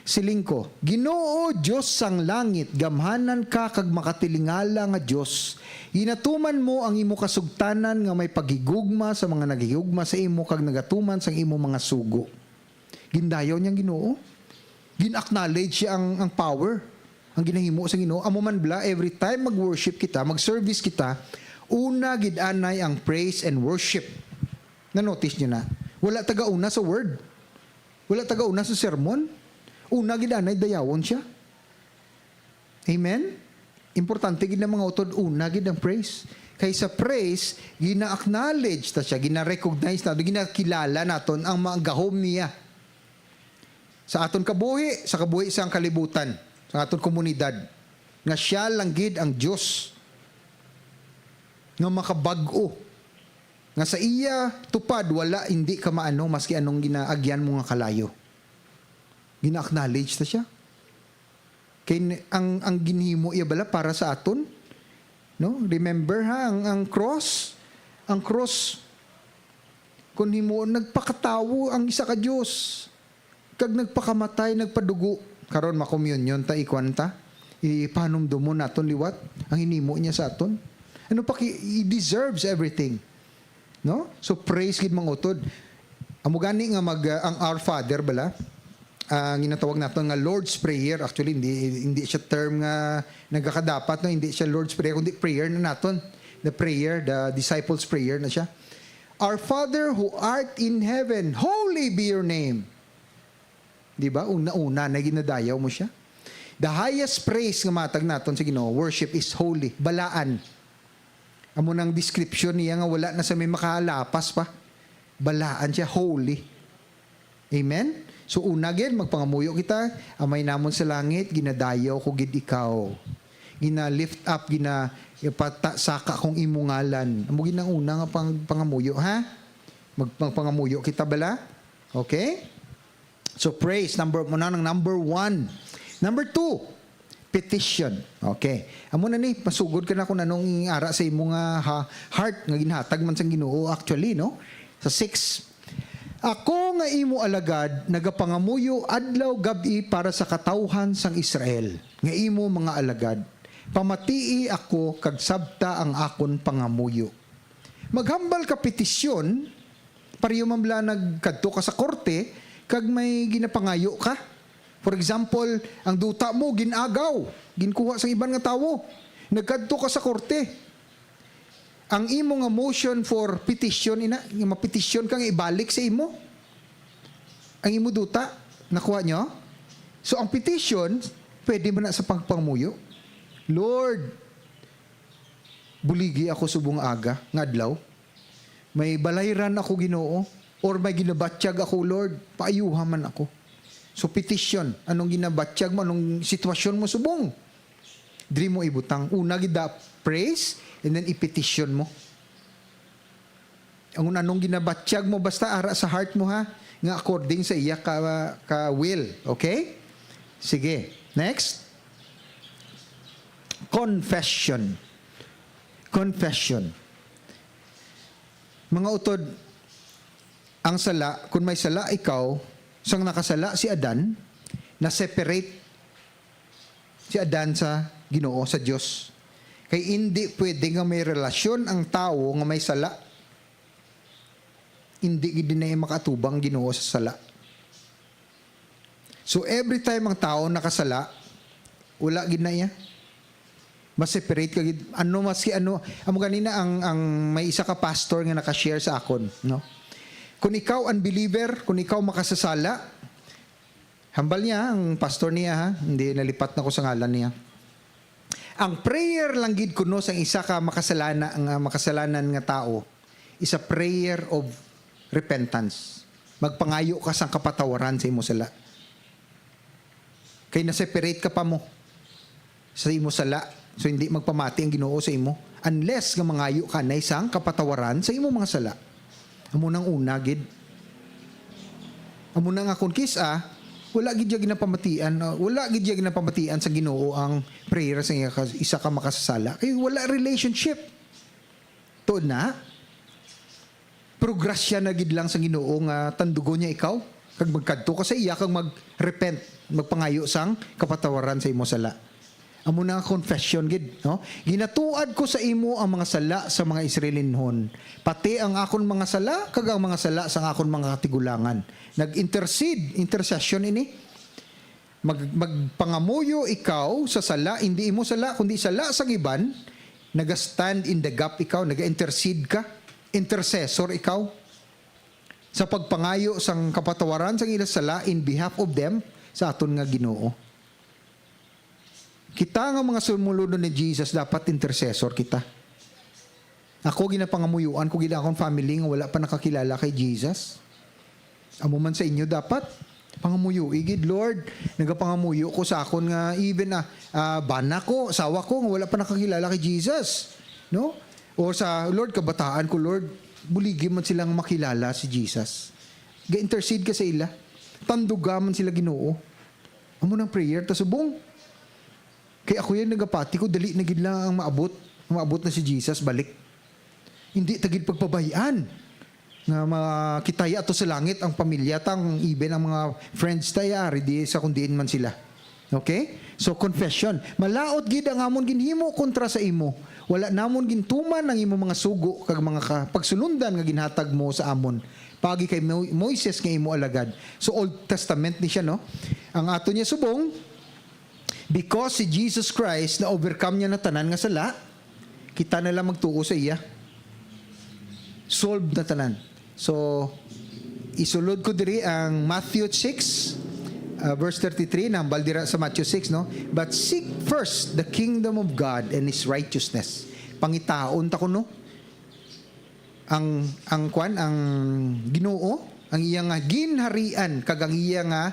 Siling ko, "Ginoo, Dios sang langit, gamhanan ka kag makatilingala nga Dios. Ginatuman mo ang imo kasugtanan nga may paghigugma sa mga naghigugma sa imo kag nagatuman sang imo mga sugo." Gindayaw niya ang Ginoo. Gin-acknowledge siya ang, ang power, ang ginahimo sa Ginoo. Amo man bala, every time mag-worship kita, mag-service kita, una gid anay ang praise and worship. Na-notice niyo na? Wala taga una sa word. Wala taga una sa sermon. Una gid anay dayawon siya. Amen? Importante gid na mga utod, una gid ang praise. Kay sa praise, gina-acknowledge ta siya, gina-recognize naton, ginakilala naton ang mga gahom niya sa aton kabuhi, sa kabuhi sang kalibutan, sa aton komunidad, nga siya lang gid ang Dios nga makabag-o, nga sa iya tupad wala, hindi ka maano maski anong ginaagyan mo nga kalayo. Gina-acknowledge ta siya. Kay n-, ang, ang ginhimo iya bala para sa aton? No? Remember ha, ang, ang cross, ang cross, kung himo, nagpakatawo ang isa ka Dios, kag nagpakamatay, nagpadugo. Karon, makomunyon ta, ikuan ta, ipanumdumon naton liwat ang hinimo niya sa aton. Ano pa ki-, he deserves everything. No? So, praise gid, mga utod. Amo gani nga mag, ah, ang Our Father bala, ang ginatawag naton nga Lord's Prayer, actually, hindi, hindi siya term nga nagakadapat, no? Hindi siya Lord's Prayer, kundi prayer na naton. The prayer, the disciples' prayer na siya. "Our Father who art in heaven, holy be your name." Di ba? Una-una na ginadayaw mo siya. The highest praise nga matag naton sa Ginoo, worship, is holy, balaan. Amo nang description niya nga wala na sa may makalapas pa. Balaan siya, holy. Amen? So, una gid, magpangamuyo kita, "Amay namon sa langit, ginadayaw ko gid ikaw. Gina-lift up, gina-, ipata-, saka kong imo ngalan." Amo gid ang una nga pang-, pangamuyo, ha? Mag-, magpangamuyo kita bala? Okay? So, praise, number, mo na ng number one. Number two, petition. Okay. Amo na ni, masugod ka na kung anong ara sa imo nga ha-, heart nga ginhatag man sang Ginoo, actually, no? Sa six, "Ako nga imo alagad, nagapangamuyo adlaw gab-i para sa katawhan sang Israel, nga imo mga alagad. Pamatii ako kag sabta ang akon pangamuyo." Maghambal ka petisyon, pareho man bala nagkadto ka sa korte, kag may ginapangayo ka. For example, ang duta mo, gin-agaw, ginkuha sang iban nga tawo. Nagkadto ka sa korte. Ang imo nga motion for petition, ina, nga mapetisyon ka nga ibalik sa imo, ang imo duta, nakuha nyo? So, ang petition, pwede man na sa pagpangamuyo. "Lord, buligi ako subong aga nga adlaw. May balayran ako, Ginoo, or may ginabatyag ako, Lord, paayuha man ako." So, petition, anong ginabatyag mo, anong sitwasyon mo subong? Diri mo ibutang. Una gid da, praise, and then i-petition mo. Ang anong ginabatyag mo, basta ara sa heart mo, ha, nga according sa iya ka, ka will. Okay? Sige. Next. Confession. Confession. Mga utod, ang sala, kung may sala ikaw, sang nakasala si Adan, na-separate si Adan sa Ginoo, sa Dios. Kay indi pwede nga may relasyon ang tawo nga may sala. Indi gid na makatubang Ginoo sa sala. So, every time ang tawo nakasala, wala gid na iya. Ma-separate ka gid. Ano, maski ano, amo ganina ang, ang may isa ka pastor nga naka-share sa akon, no? Kung ikaw unbeliever, kung ikaw makasasala, hambal niya, ang pastor niya, ha, hindi, nalipat na ko sa ngalan niya. Ang prayer lang gid kuno sang isa ka makasalana-, nga makasalanan nga tawo is a prayer of repentance. Magpangayo ka sang kapatawaran sa imo sala. Kay na-separate ka pa mo sa imo sala. So, hindi magpamati ang Ginoo sa imo unless nga mangayo ka na sang kapatawaran sa imo mga sala. Amo nang una gid. Amo na nga kung kis-a, wala gid siya ginapamatian, uh, wala gid siya ginapamatian sa Ginoo ang prayer sa iya ka, isa ka makasasala. Kay wala relationship. Tuod na? Pero grasya na gid lang sa Ginoo nga tandugon niya ikaw, kag magkadto ka sa iya, kag mag-repent, magpangayo sang kapatawaran sa imo sala. Amo na nga confession gid, no? "Ginatuad ko sa imo ang mga sala sa mga Israelinhon, pati ang akon mga sala, kag ang mga sala sang akon mga katigulangan." Nag-intercede, intercession ini. Mag-, magpangamuyo ikaw sa sala, hindi imo sala, kundi sala sang iban. Naga-stand in the gap ikaw, naga-intercede ka, intercessor ikaw sa pagpangayo sang kapatawaran sang ila sala in behalf of them sa aton nga Ginoo. Kita nga mga sumulod ni Jesus, dapat intercessor kita. Ako, ginapangamuyuan ko gid ang akon family nga wala pa nakakilala kay Jesus. Amo man sa inyo dapat. Pangamuyo gid, Lord. Nagapangamuyo ko sa akon nga even, ah, ah, bana ko, asawa ko, nga wala pa nakakilala kay Jesus. No? O sa, Lord, kabataan ko, Lord, buligi man silang makilala si Jesus. Ga-intercede ka sa ila. Tanduga man sila, Ginoo. Amo nang prayer ta subong. Kay ako yan nagapati ko, dali na gid lang ang maabot. Maabot na si Jesus, balik. Hindi ta gid pagpabay-an nga makitaya ato sa langit ang pamilya ta, ang even ang mga friends ta, yari di sa kung diin man sila. Okay? So, confession. Malaut gid ang amon ginhimo kontra sa imo. Wala namon gintuman ang imo mga sugo kag mga ka-, pagsulondan nga ginhatag mo sa amon paagi kay Mo-, Moises nga imo alagad. So, Old Testament ni siya, no? Ang ato niya subong, because si Jesus Christ na-overcome niya na tanan nga sala, kita na lang magtuo sa iya. Solved na tanan. So, isulod ko diri ang Matthew six, uh, verse thirty-three, nahambal dira sa Matthew six, no? "But seek first the kingdom of God and His righteousness." Pangitaon ta kuno ang, ang kwan, ang Ginoo, ang iya nga ginharian, kag ang iya nga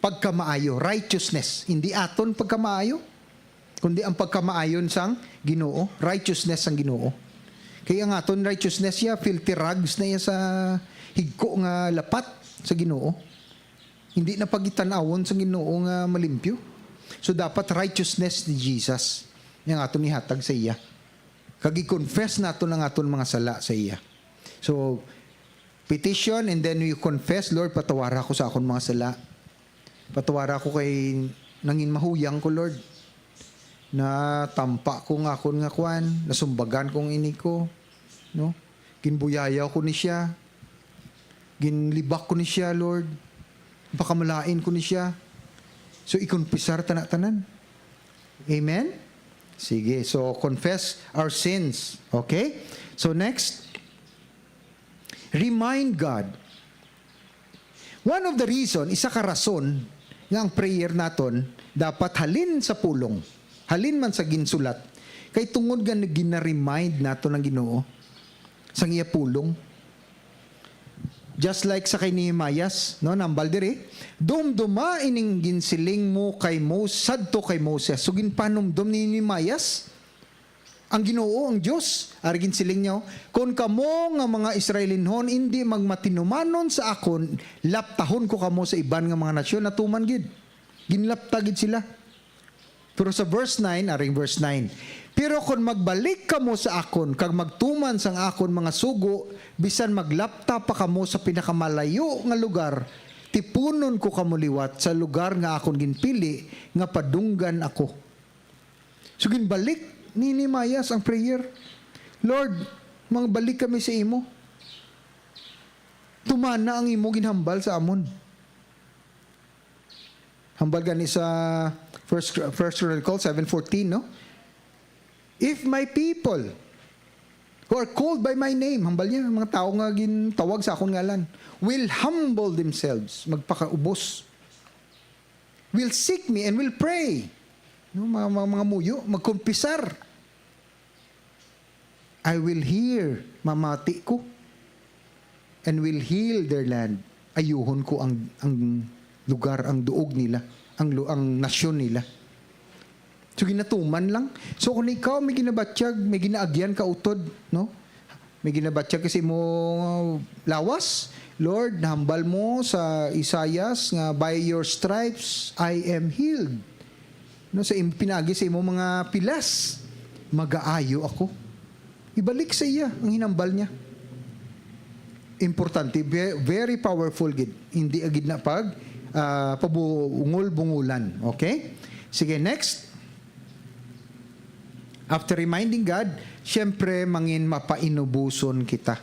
pagkamaayo, righteousness. Hindi aton pagkamaayo, kundi ang pagkamaayon sang Ginoo, righteousness sang Ginoo. Kay ang aton righteousness ya, filthy rags na ya sa higko nga lapat sa Ginoo. Hindi na pagitan-awon sa Ginoo nga malimpyo. So, dapat righteousness ni Jesus yang aton ihatag sa iya. Kag i-confess naton ang aton mga sala sa iya. So, petition, and then you confess, "Lord, patawara ko sa akon mga sala. Patawara ko kay nangin mahuyang ko, Lord. Natampa ko nga akon nga kwan, nasumbagan ko ang ini ko, no? Ginbuyayaw ko ni siya. Ginlibak ko ni siya, Lord. Pakamalain ko ni siya." So, ikonpisar ta na tanan. Amen? Sige, so confess our sins. Okay? So, next, remind God. One of the reason, isa ka rason nga ang prayer naton dapat halin sa pulong, halin man sa ginsulat, kay tungod nga gina-remind naton ang Ginoo sang iya pulong. Just like sa kay Nehemias, no, nambal diri, "Dumduma ining ginsiling mo kay Mo-, sadto kay Moses." So, ginpanumdom ni Nehemias ang Ginoo, ang Dios. Ari ginsiling niya, "Kon kamo nga mga Israelinhon indi magmatinumanon sa akon, laptahon ko kamo sa iban nga mga nasyon." Natuman gid. Ginlapta gid sila. Pero sa verse nine, aring verse nine, "Pero kon magbalik kamo sa akon kag magtuman sang akon mga sugo, bisan maglapta pa kamo sa pinakamalayo nga lugar, tipunon ko kamo liwat sa lugar nga akon ginpili nga padunggan ako." So, ginbalik ni Nehemias ang prayer, "Lord, mangbalik kami sa imo. Tumana ang imo ginhambal sa amon." Hambal gani sa First, First Chronicles seven fourteen, no? "If my people who are called by my name," hambal niya, ang mga tawo nga gintawag sa akon ngalan, "will humble themselves," magpakaubos, "will seek me and will pray," no, mga, mga, mga muyo, magkumpisar, "I will hear," mamati ko, "and will heal their land." Ayuhon ko ang, ang lugar, ang duog nila, ang lu-, ang nasyon nila. So, ginatuman lang. So, kung ikaw may ginabatyag, may ginaagyan ka utod, no? May ginabatyag ka sa imo lawas, Lord, nahambal mo sa Isaias nga, "By your stripes, I am healed." No, sa im-, pinaagi sa imo mga pilas, magaayo ako. Ibalik sa iya ang hinambal niya. Importante, ve-, very powerful gid. Hindi agid na pag, ah, pabungol-bungulan. Okay? Sige, next. After reminding God, siyempre, mangin mapainubuson kita.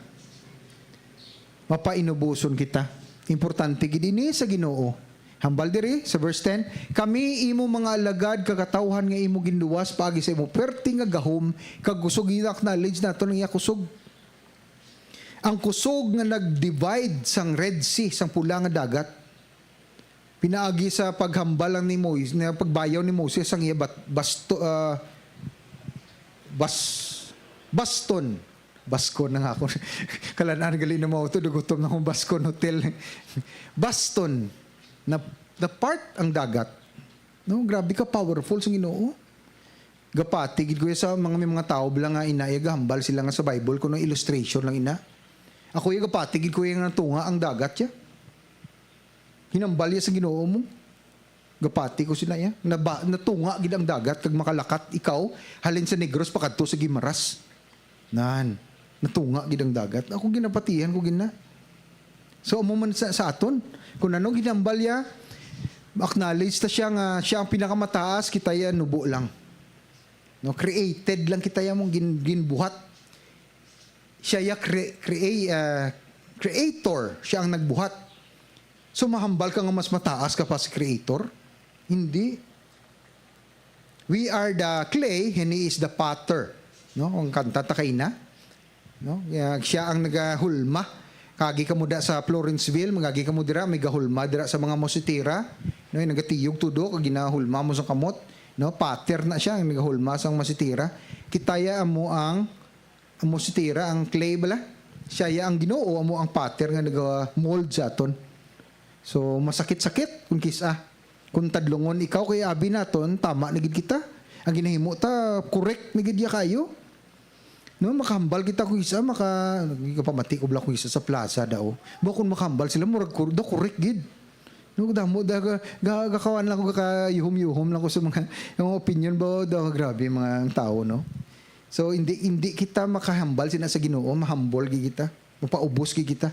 Mapainubuson kita. Importante gid ini sa Ginoo. Hambal diri sa verse ten, "Kami, imo mga alagad, kag katawhan nga imo ginluwas paagi sa imo perti nga gahom kag kusog." Gina-acknowledge naton ang iya kusog. Ang kusog nga nag-divide sang Red Sea, sang Pula nga Dagat. Pinaagi sa paghambal lang ni Mois-, na pagbayaw ni Moses ang iya bat-, basto-, ah, bas-, baston. Bascon na nga ako. Kalan-an gali na mauto, nagutom na akong Bascon Hotel. Baston, na, na part ang dagat. No, grabe ka powerful sa Ginoo. Gapati gid ko sa mga, may mga tawo bala nga ina, iya gahambal sila nga sa Bible kuno illustration lang ina. Ako iya gapati gid ko iya nga natunga ang dagat ya. Hinambal iya sa Ginoo mo. Gapati ko sila iya. Naba, natunga gid ang dagat kag makalakat ikaw halin sa Negros pakadto sa Guimaras. Nan, natunga gid ang dagat. Ako ginapatihan ko gina. So, amo man sa, sa aton. Kung ano ginambal ya, acknowledge ta siya nga siya ang pinakamataas, kita ya nubo lang. No, created lang kita ya mong gin, ginbuhat. Siya ya cre, crea, ah, creator, siya ang nagbuhat. So, mahambal ka nga mas mataas ka pa sa creator? Hindi. We are the clay, and he is the potter. No? Ang kanta ta kay na. No? Kaya siya ang nagahulma. Kagi kamo da sa Florenceville, magagi kamo dira, may gahulma dira sa mga mositira. No? Yung nagatiyog tudo, kag ginahulma mo sa kamot. No? Pater na siya, ang nagahulma sa mositira. Kita ya amo ang, ang mositira, ang clay bala. Siya ya ang Ginoo, amo ang pater nga nagamold sa aton. So, masakit-sakit kung kis-a. Kung tadlungon ikaw kay abi naton, tama na gid kita. Ang ginahimo ta, correct na gid ya kayo. No, makahambal kita kung isa, maka, kapamati ko bala kung isa sa plaza daw. Ba kung makahambal sila, murag kur, daw correct gid. No, damo, da, ga, ga, gakawan lang ko, gakayuhom-yuhom lang ko sa mga, yung opinion ba, daw, grabe mga ang tao, no? So, hindi, hindi kita makahambal sina sa Ginoo, mahambol gid kita, mapaubos gid kita.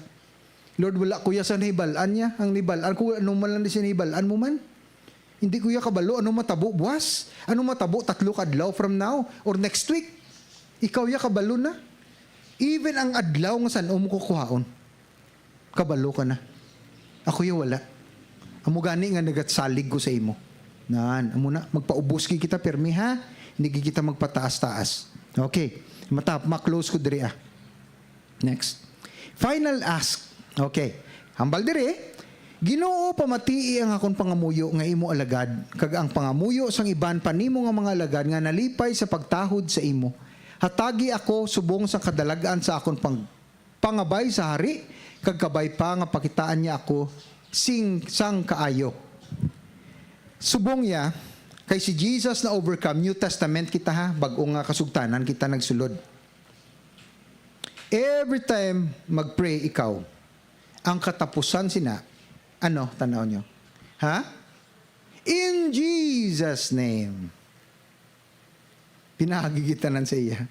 Lord, wala ko ya sa nahibalaan niya. Ang nahibalaan ko, ano man lang di siya nahibalaan mo man. Hindi ko ya kabalo, ano matabo buwas? Ano matabo tatlo ka adlaw from now or next week? Ikaw ya kabalo na. Even ang adlaw nga san-o mo kukuhaon, kabalo ka na. Ako ya wala. Amo gani nga nagatsalig ko sa imo. Nan, amo na, magpaubos gid kita, pirmi ha. Hindi gid kita magpataas-taas. Okay. Matap, ma-close ko diri ah. Next. Final ask. Okay. Hambal diri, Ginoo, pamatii ang akon pangamuyo nga imo alagad, kag ang pangamuyo sang iban pa nimo nga mga alagad nga nalipay sa pagtahod sa imo. Hatagi ako subong sang kadalag-an sa akon pang, pangabay sa hari, kag kabay pa nga pakitaan niya ako sing sang kaayo. Subong niya, kay si Jesus na overcome, New Testament kita ha, bag-o nga kasugtanan kita nagsulod. Every time mag-pray ikaw, ang katapusan sina, ano, tanaw nyo? Ha? In Jesus' name. Pinaagi gid tanan sa iya.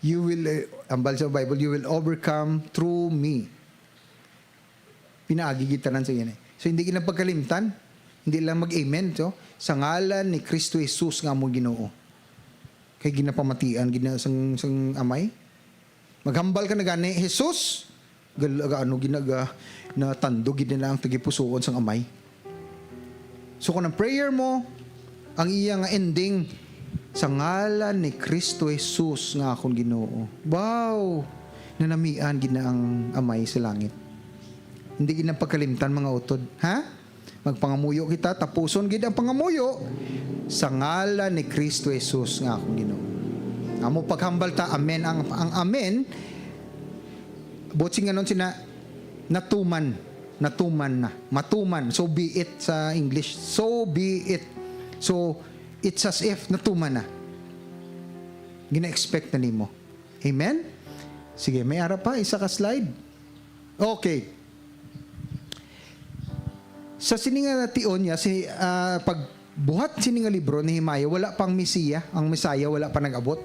You will, uh, ambal sa Bible, "You will overcome through me." Pinaagi gid tanan sa iya. So, hindi gid lang pagkalimtan. Hindi lang mag-amen. So, sa ngalan ni Kristo Jesus nga among Ginoo. Kay ginapamatian gid na sang, sang amay. Maghambal ka na gani, "Jesus," gal-, aga-, ano, ginaga, natandog gid na ang tagipusuon sang amay. So, kung ang prayer mo, ang iya nga ending, "Sa ngalan ni Kristo Jesus nga akon Ginoo." Wow! Nanamian gid na ang amay sa langit. Hindi gid na pagkalimtan, mga utod. Ha? Magpangamuyo kita, tapuson gid ang pangamuyo, "Sa ngalan ni Kristo Jesus nga akong Ginoo." Amo paghambal ta, amen. Ang, ang amen, buot silingon sina, natuman. Natuman na. Matuman. So be it sa English. So be it. So, it's as if natuman na. Gina-expect na nimo. Amen? Sige, may ara pa, isa ka slide. Okay. Sa sini nga tion niya, si, ah, pagbuhat sini nga libro ni Nehemiah, wala pang Mesiya, ang Messiah wala pa nag-abot.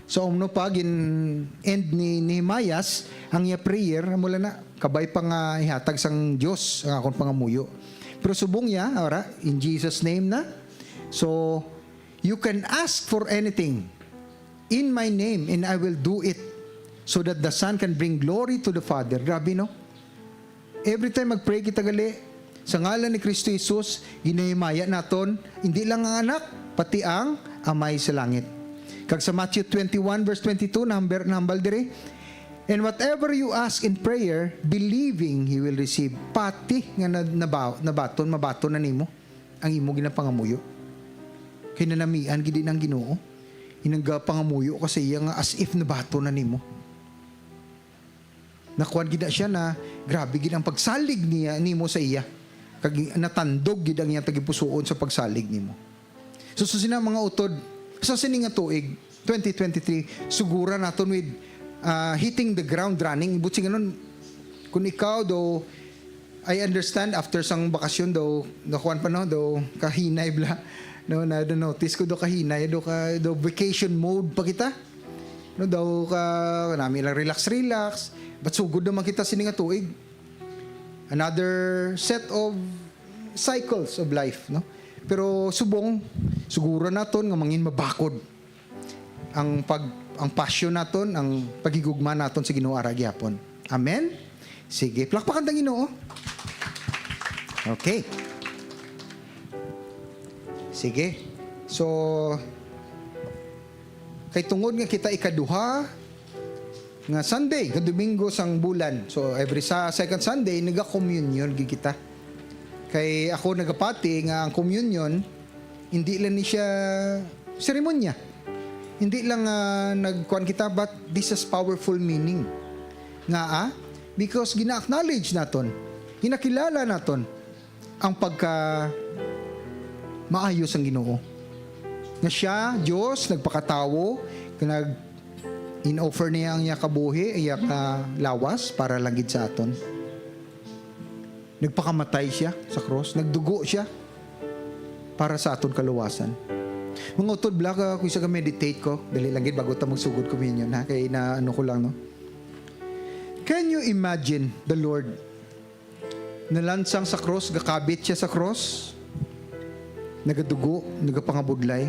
So, umno pa, gin-end ni Nehemias ang iya prayer, mula na, kabay pa nga ihatag sang Dios ang akon pangamuyo. Pero subong niya, ora, in Jesus' name na. So, "You can ask for anything in my name, and I will do it, so that the Son can bring glory to the Father." Grabe, no? Every time mag-pray kita gali, sa ngalan ni Kristo Jesus, ginahimaya naton, hindi lang ang Anak, pati ang Amay sa langit. Kag sa Matthew twenty-one, verse twenty-two, nahambal, nahambal diri, "And whatever you ask in prayer, believing you will receive." Pati nga na, naba, nabaton, mabaton na nimo ang imo ginapangamuyo. Kay nanamian gid ang Ginoo. Inang gapangamuyo ka sa iya nga as if nabaton na nimo. Nakuan gid na siya na grabe gid ang pagsalig niya nimo sa iya. Kag natandog gid ang iyang tagipusoon sa pagsalig nimo. So, sa sina mga utod, sa sini nga tuig, twenty twenty-three, sugura naton with, ah, hitting the ground running. Buot silingon, kung ikaw daw, I understand, after sang bakasyon daw, nakuan pa, no, daw kahinay bala, no, na, na-notice ko daw kahinay, daw ka, daw vacation mode pa kita. No, daw ka, nami lang relax, relax. But sugod naman kita sini nga tuig. Another set of cycles of life, no? Pero subong, sugura naton nga mangin mabakod ang pag-, ang passion naton, ang paghigugma naton sa Ginoo ara gyapon. Amen? Sige, plakpakan ta ang Ginoo. Okay. Sige. So, kay tungod nga kita ikaduha nga Sunday, nga Domingo sang bulan. So, every sa second Sunday, naga-communion gid kita. Kay ako nagapati nga ang communion, hindi lang ni siya seremonya. Hindi lang, ah, nagkuan kita, but this has powerful meaning. Nga, ah, because gina-acknowledge naton, ginakilala naton ang pagka maayo sang Ginoo. Nga siya, Dios, nagpakatawo, nag-, in-offer niya ang iya kabuhi, iya ka lawas para lang gid sa aton. Nagpakamatay siya sa krus, nagdugo siya para sa aton kaluwasan. Mga utod, bala ka, kung isa ka meditate ko, dali lang gid bago ta magsugod communion, ha? Kay na ano ko lang, no? Can you imagine the Lord nalansang sa krus, gakabit siya sa krus, nagadugo, nagapangabudlay,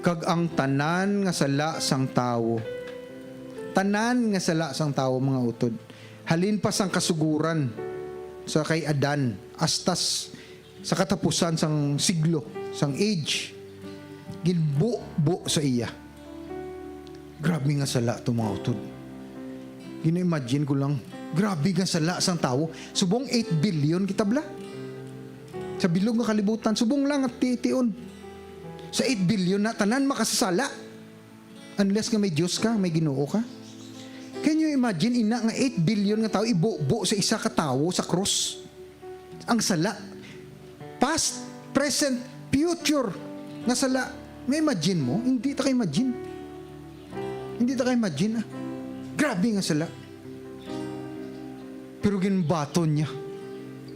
kag ang tanan nga sala sang tawo, tanan nga sala sang tawo, mga utod, halin pa sang kasugoran sa kay Adan, hasta s-, sa katapusan sang siglo, sang age, ginbubo sa iya. Grabe nga sala to, mga utod. Gina-imagine ko lang, grabe nga sala sang tawo. Subong eight billion kita, bala. Sa bilog nga kalibutan, subong lang at titiun. Sa eight billion na, tanan makasasala. Unless nga may Dios ka, may Ginoo ka. Can you imagine, ina, nga eight billion nga tawo ibubo sa isa ka tawo sa krus? Ang sala. Past, present, future nga sala. May imagine mo? Hindi ta ka-imagine. Hindi ta ka-imagine, ah. Grabe nga sala. Pero ginbaton niya.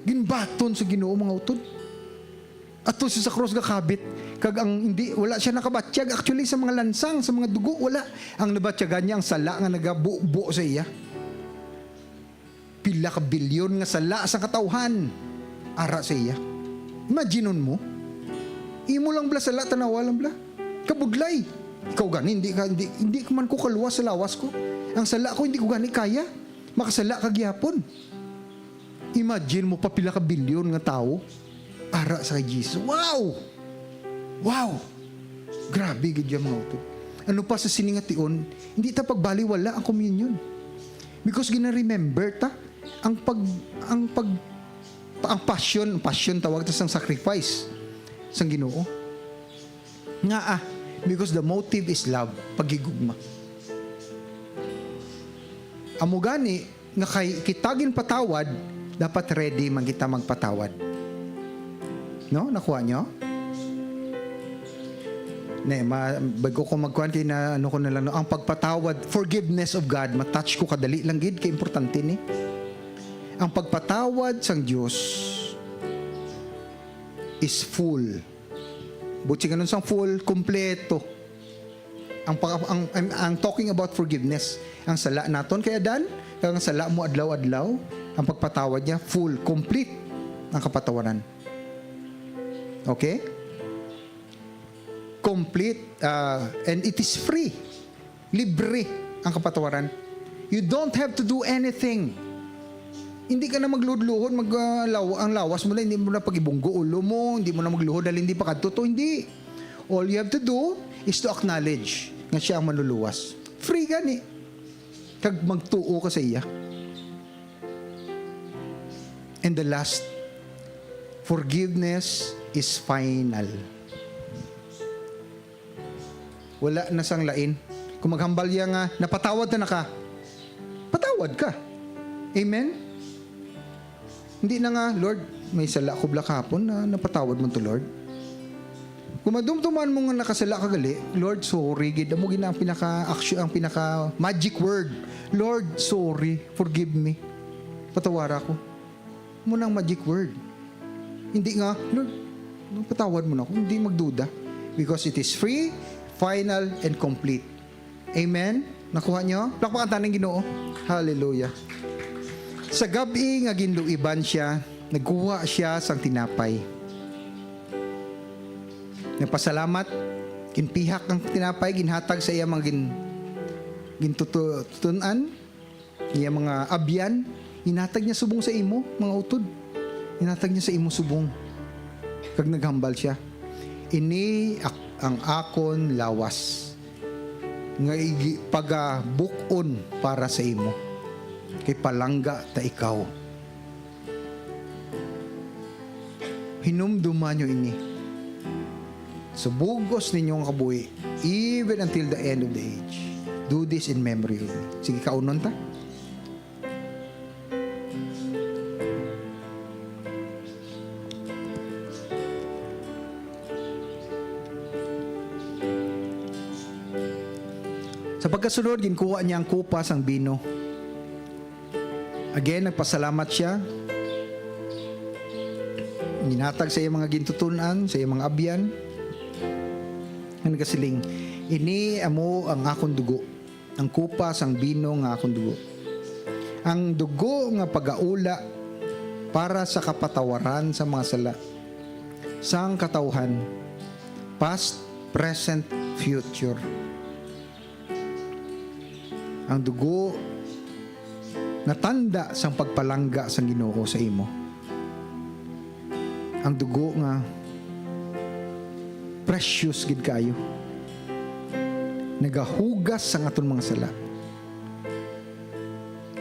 Ginbaton sa Ginoo, mga utod. Ato siya sa krus gakabit. Kag ang hindi, wala siya nakabatyag. Actually, sa mga lansang, sa mga dugo, wala. Ang nabatyagan niya, ang sala nga nagabubo sa iya. Pila ka bilyon nga sala sa katawhan ara sa iya. Imaginon mo, imo lang bala sala, tanawa lang bala. Kabudlay. Ikaw gani, hindi ka, hindi, hindi ka man ko kaluwas sa lawas ko. Ang sala ko, hindi ko gani kaya. Makasala ka gyapon. Imagine mo pa pila ka bilyon nga tawo ara sa kay Jesus. Wow! Wow! Grabe gid yan, mga utod. Ano pa sa sini nga tion, hindi ta pagbaliwala ang communion. Because gina-remember ta ang pag, ang pag, ang passion, passion tawag ta sang sacrifice sang Ginoo. Nga, ah, because the motive is love, paghigugma. Amo gani, nga kay kita ginpatawad, dapat ready man kita magpatawad. No? Nakuha nyo? Ne, ma-, bago ko magkuhan kay na, ano ko na lang, no? Ang pagpatawad, forgiveness of God, matouch ko kadali lang gid, kay importante ni. Ang pagpatawad sang Dios is full. Buot silingon sang full, kompleto. Ang pag-, ang, ang, ang talking about forgiveness, ang sala naton kay Adan, kag ang sala mo adlaw-adlaw, ang pagpatawad niya, full, complete ang kapatawaran. Okay? Complete, ah, and it is free. Libre ang kapatawaran. You don't have to do anything. Hindi ka na magluhod-luhod, mag, ah, law-, ang lawas mo na, hindi mo na pag-ibunggo ulo mo, hindi mo na magluhod dahil hindi pa kadto to, hindi. All you have to do is to acknowledge nga siya ang manluluwas. Free gani. Kag magtuo ka sa iya. And the last, forgiveness is final. Wala na sang lain. Kung maghambal iya nga, napatawad na na ka, patawad ka. Amen? Hindi na nga, "Lord, may sala ko bala kahapon na napatawad man to, Lord." Kung madumduman mo nga nakasala ka gali, "Lord, sorry gid." Amo gid na ang pinaka-action, ang pinaka-magic word. "Lord, sorry. Forgive me. Patawara ko." Mo nang magic word. Hindi nga, "Lord, patawad mo na ako." Hindi magduda. Because it is free, final, and complete. Amen? Nakuha nyo? Palakpakan ta ang Ginoo. Hallelujah. Sa gab-i nga ginluiban siya, nagkuha siya sang tinapay. Nagpasalamat, ginpihak ang tinapay, ginhatag sa iya mga gin-, gintutu-, tutun-an, iya mga abyan, ginhatag niya subong sa imo, mga utod. Ginhatag niya sa imo subong. Kag naghambal siya, "Ini ak-, ang akon lawas nga igi-, pagabuk-on para sa imo, kay palangga ta ikaw." Hinumduma niyo ini. Sa bug-os ninyo nga kabuhi, even until the end of the age, do this in memory of me. Sige, kaunon ta. Sa pagkasunod, ginkuha niya ang kupa sang bino. Again, nagpasalamat siya. Ginhatag sa iyang mga gintutunan, sa iyang mga abyan. Nga nagasiling, "Ini amo ang akon dugo, ang kupa sang bino nga akon dugo. Ang dugo nga pagaula para sa kapatawaran sa mga sala sang katawhan, past, present, future." Ang dugo nga tanda sang pagpalangga sang Ginoo sa imo. Ang dugo nga precious gid kaayo. Nagahugas sang aton mga sala.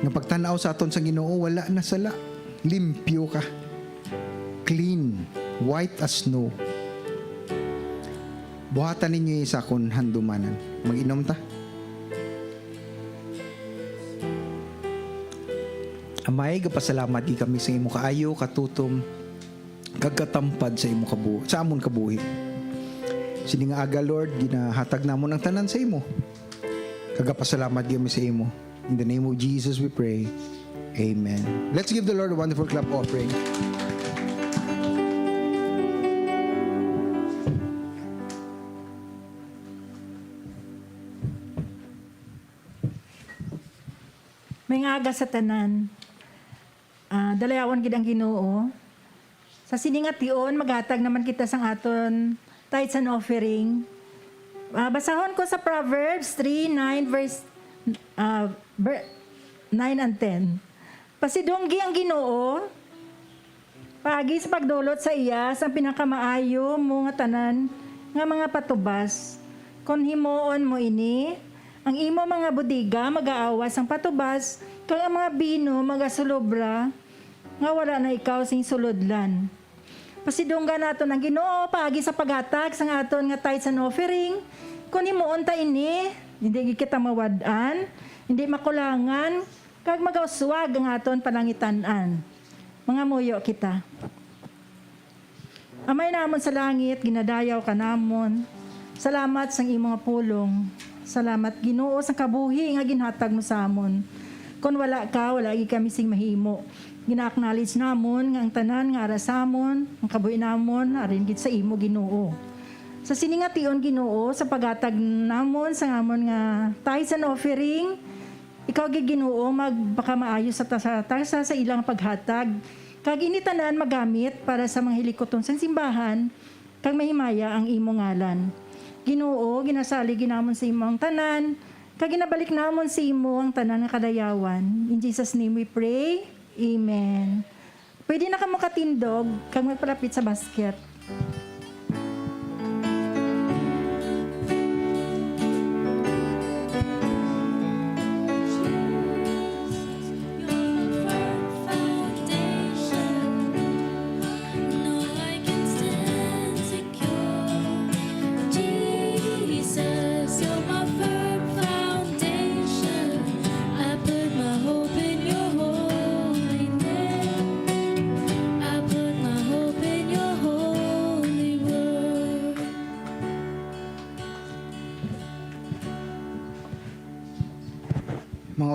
Nga pagtan-aw sa aton sang Ginoo, wala na sala. Limpyo ka. Clean. White as snow. Buhatan ninyo sa akon handumanan. Mag-inom ta. Amay, gapasalamat gid kami sa imo kaayo, katutom, kag katampad sa imo kabu-, sa amon kabuhi. Sini nga aga, Lord, ginahatag namon ang tanan sa imo. Kagapasalamat gid kami sa imo. In the name of Jesus we pray. Amen. Let's give the Lord a wonderful clap offering. May nga aga sa tanan. Ah, dalayawon gid ang Ginoo. Sa sini nga tion, maghatag naman kita sang aton tithes and offering. Ah, basahon ko sa Proverbs three nine, verse, ah, ver-, nine and ten. Pasidunggi ang Ginoo, paagi sa pagdulot sa iya sang pinakamaayo mo nga tanan nga mga patubas. Kon himuon mo ini, ang imo mga bodega magaawas sang patubas, kag ang mga bino magasulobra nga wala na ikaw sing sulodlan. Pasidunggan naton ang Ginoo paagi sa paghatag sang aton nga tithes and offering. Kon himuon ta ini, hindi gid kita mawad-an, hindi makulangan, kag magauswag ang aton palangitan-an. Mangamuyo kita. Amay namon sa langit, ginadayaw ka namon. Salamat sang imo nga pulong. Salamat, Ginoo, sang kabuhi nga ginhatag mo sa amon. Kon wala ka, wala gid kami sing mahimo. Gina-acknowledge namon nga ang tanan nga ara sa amon, ang kabuhi namon, arin gid sa imo, Ginoo. Sa sini nga tion, Ginoo, sa paghatag namon sa amon nga tithes and offering, ikaw gid, Ginoo, magpakamaayo sa tasa-tasa sa ilang paghatag, kag ini tanan magamit para sa mga hilikuton sang simbahan, kag mahimaya ang imo ngalan. Ginoo, ginasalig gid namon sa imo ang tanan, kag ginabalik namon sa imo ang tanan nga kadayawan. In Jesus' name we pray. Amen. Pwede na kamo katindog kag magpalapit sa basket.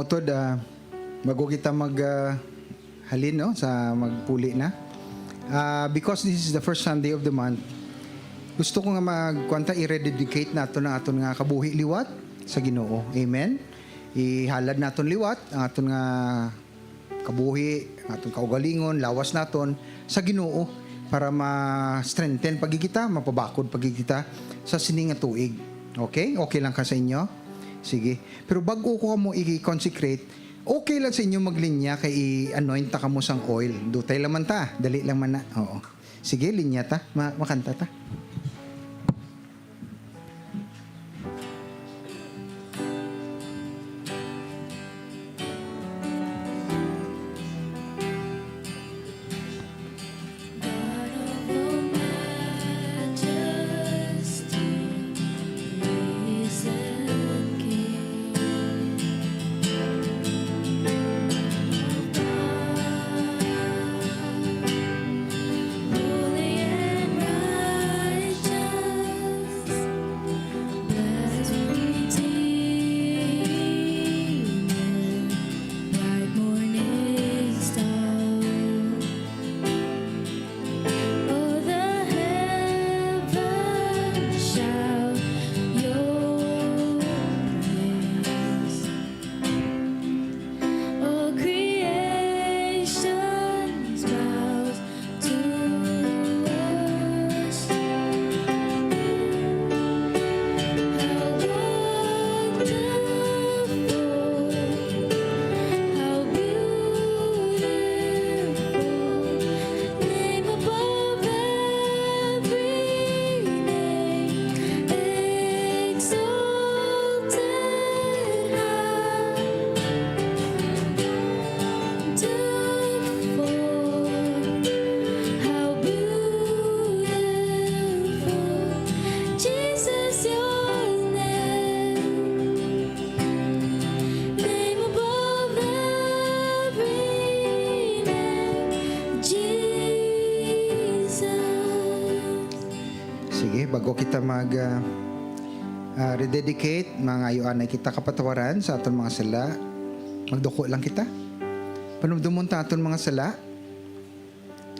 Tod, ah, bago kita mag, ah, halin, no, sa magpuli na. Ah, because this is the first Sunday of the month, gusto ko nga magkwanta, i-rededicate naton ang aton nga kabuhi liwat sa Ginoo. Amen. Ihalad naton liwat ang aton nga kabuhi, ang aton kaugalingon, lawas naton sa Ginoo para ma-strengthen pa gid kita, mapabakod pa gid kita sa sini nga tuig. Okay? Okay lang ka sa inyo? Sige. Pero bag-o ko kamo i-consecrate, okay lang sa inyo maglinya kay i-anoint ta kamo sang oil. Dutay lang man ta, dali lang man na. Oo. Sige, linya ta. Ma-, makanta ta. God of all majesty, risen King. Holy and righteous, blessed Redeemer, bright morning star. Oh, the heavens shout your praise. All creation bows to worship. How wonderful, how beautiful, name above every name, exalted high. Wonderful, how beautiful, Jesus, your name. Name above every name, Jesus. Sige, bago kita mag, ah, ah, rededicate, mangayo anay kita kapatawaran sa aton mga sala. Magduko lang kita. Panumdumon ta aton mga sala.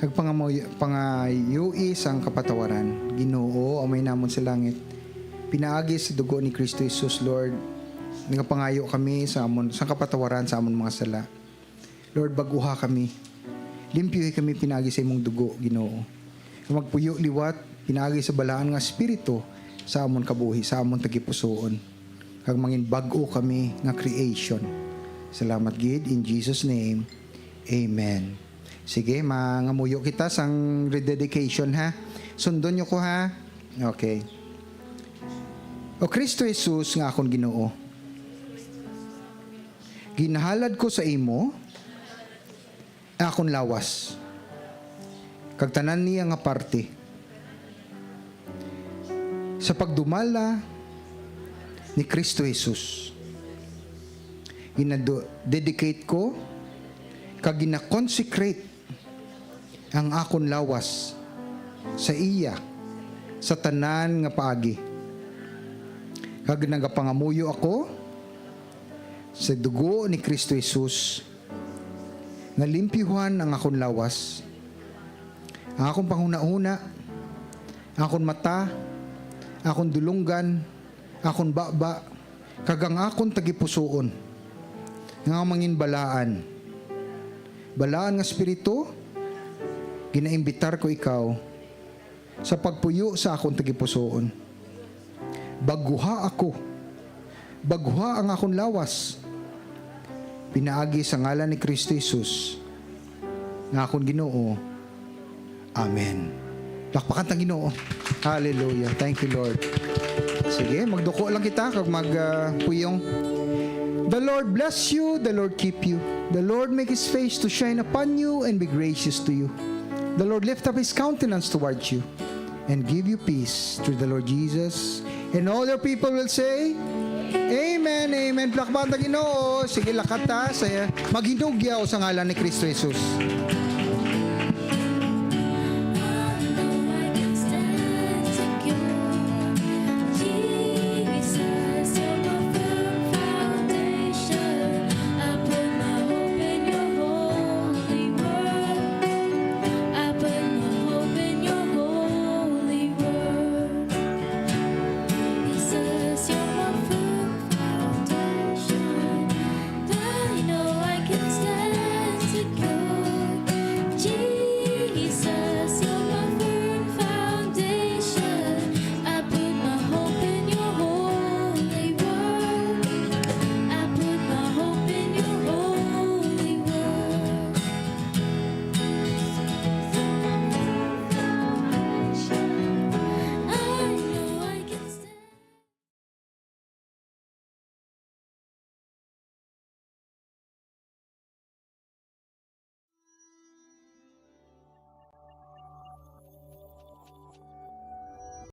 Nagpangamoy-, pangayui sang kapatawaran. Ginoo, Amay namon sa langit, pinaagi sa dugo ni Cristo Jesus, Lord, nagapangayo kami sa amon, sang kapatawaran sa amon mga sala. Lord, bag-uha kami. Limpyuhi kami pinaagi sa imong dugo, Ginoo. Kag magpuyo liwat pinaagi sa balaan nga Espiritu sa amon kabuhi, sa amon tagipusoon. Kag mangin bag-o kami nga creation. Salamat gid, in Jesus' name. Amen. Sige, mangamuyo kita sang rededication, ha. Sundon niyo ko, ha. Okay. O Cristo Jesus nga akon Ginoo, ginahalad ko sa imo ang akon lawas kag tanan niya nga parte sa pagdumala ni Cristo Jesus. Ginado-, dedicate ko kag gina-consecrate ang akon lawas sa iya sa tanan nga paagi. Kag nagapangamuyo ako sa dugo ni Cristo Jesus nga limpyuhan ang akon lawas, ang akon panghunahuna, ang akon mata, ang akon dulonggan, akon baba, kag ang akon tagipusoon, nga mangin balaan. Balaan nga Espiritu, ginaimbitar ko ikaw sa pagpuyo sa akon tagipusoon. Bag-uha ako, bag-uha ang akon lawas, pinaagi sa ngalan ni Cristo Jesus, nga akon Ginoo. Amen. Lakpakan ta ang Ginoo. Hallelujah. Thank you, Lord. Sige, magduko lang kita kag mag, ah, puyong. The Lord bless you, the Lord keep you. The Lord make his face to shine upon you and be gracious to you. The Lord lift up his countenance towards you and give you peace through the Lord Jesus. And all your people will say, Amen, amen. Palakpakan ta Ginoo. Sige, lakat ta sa maghinugyaw sa ngalan ni Cristo Jesus.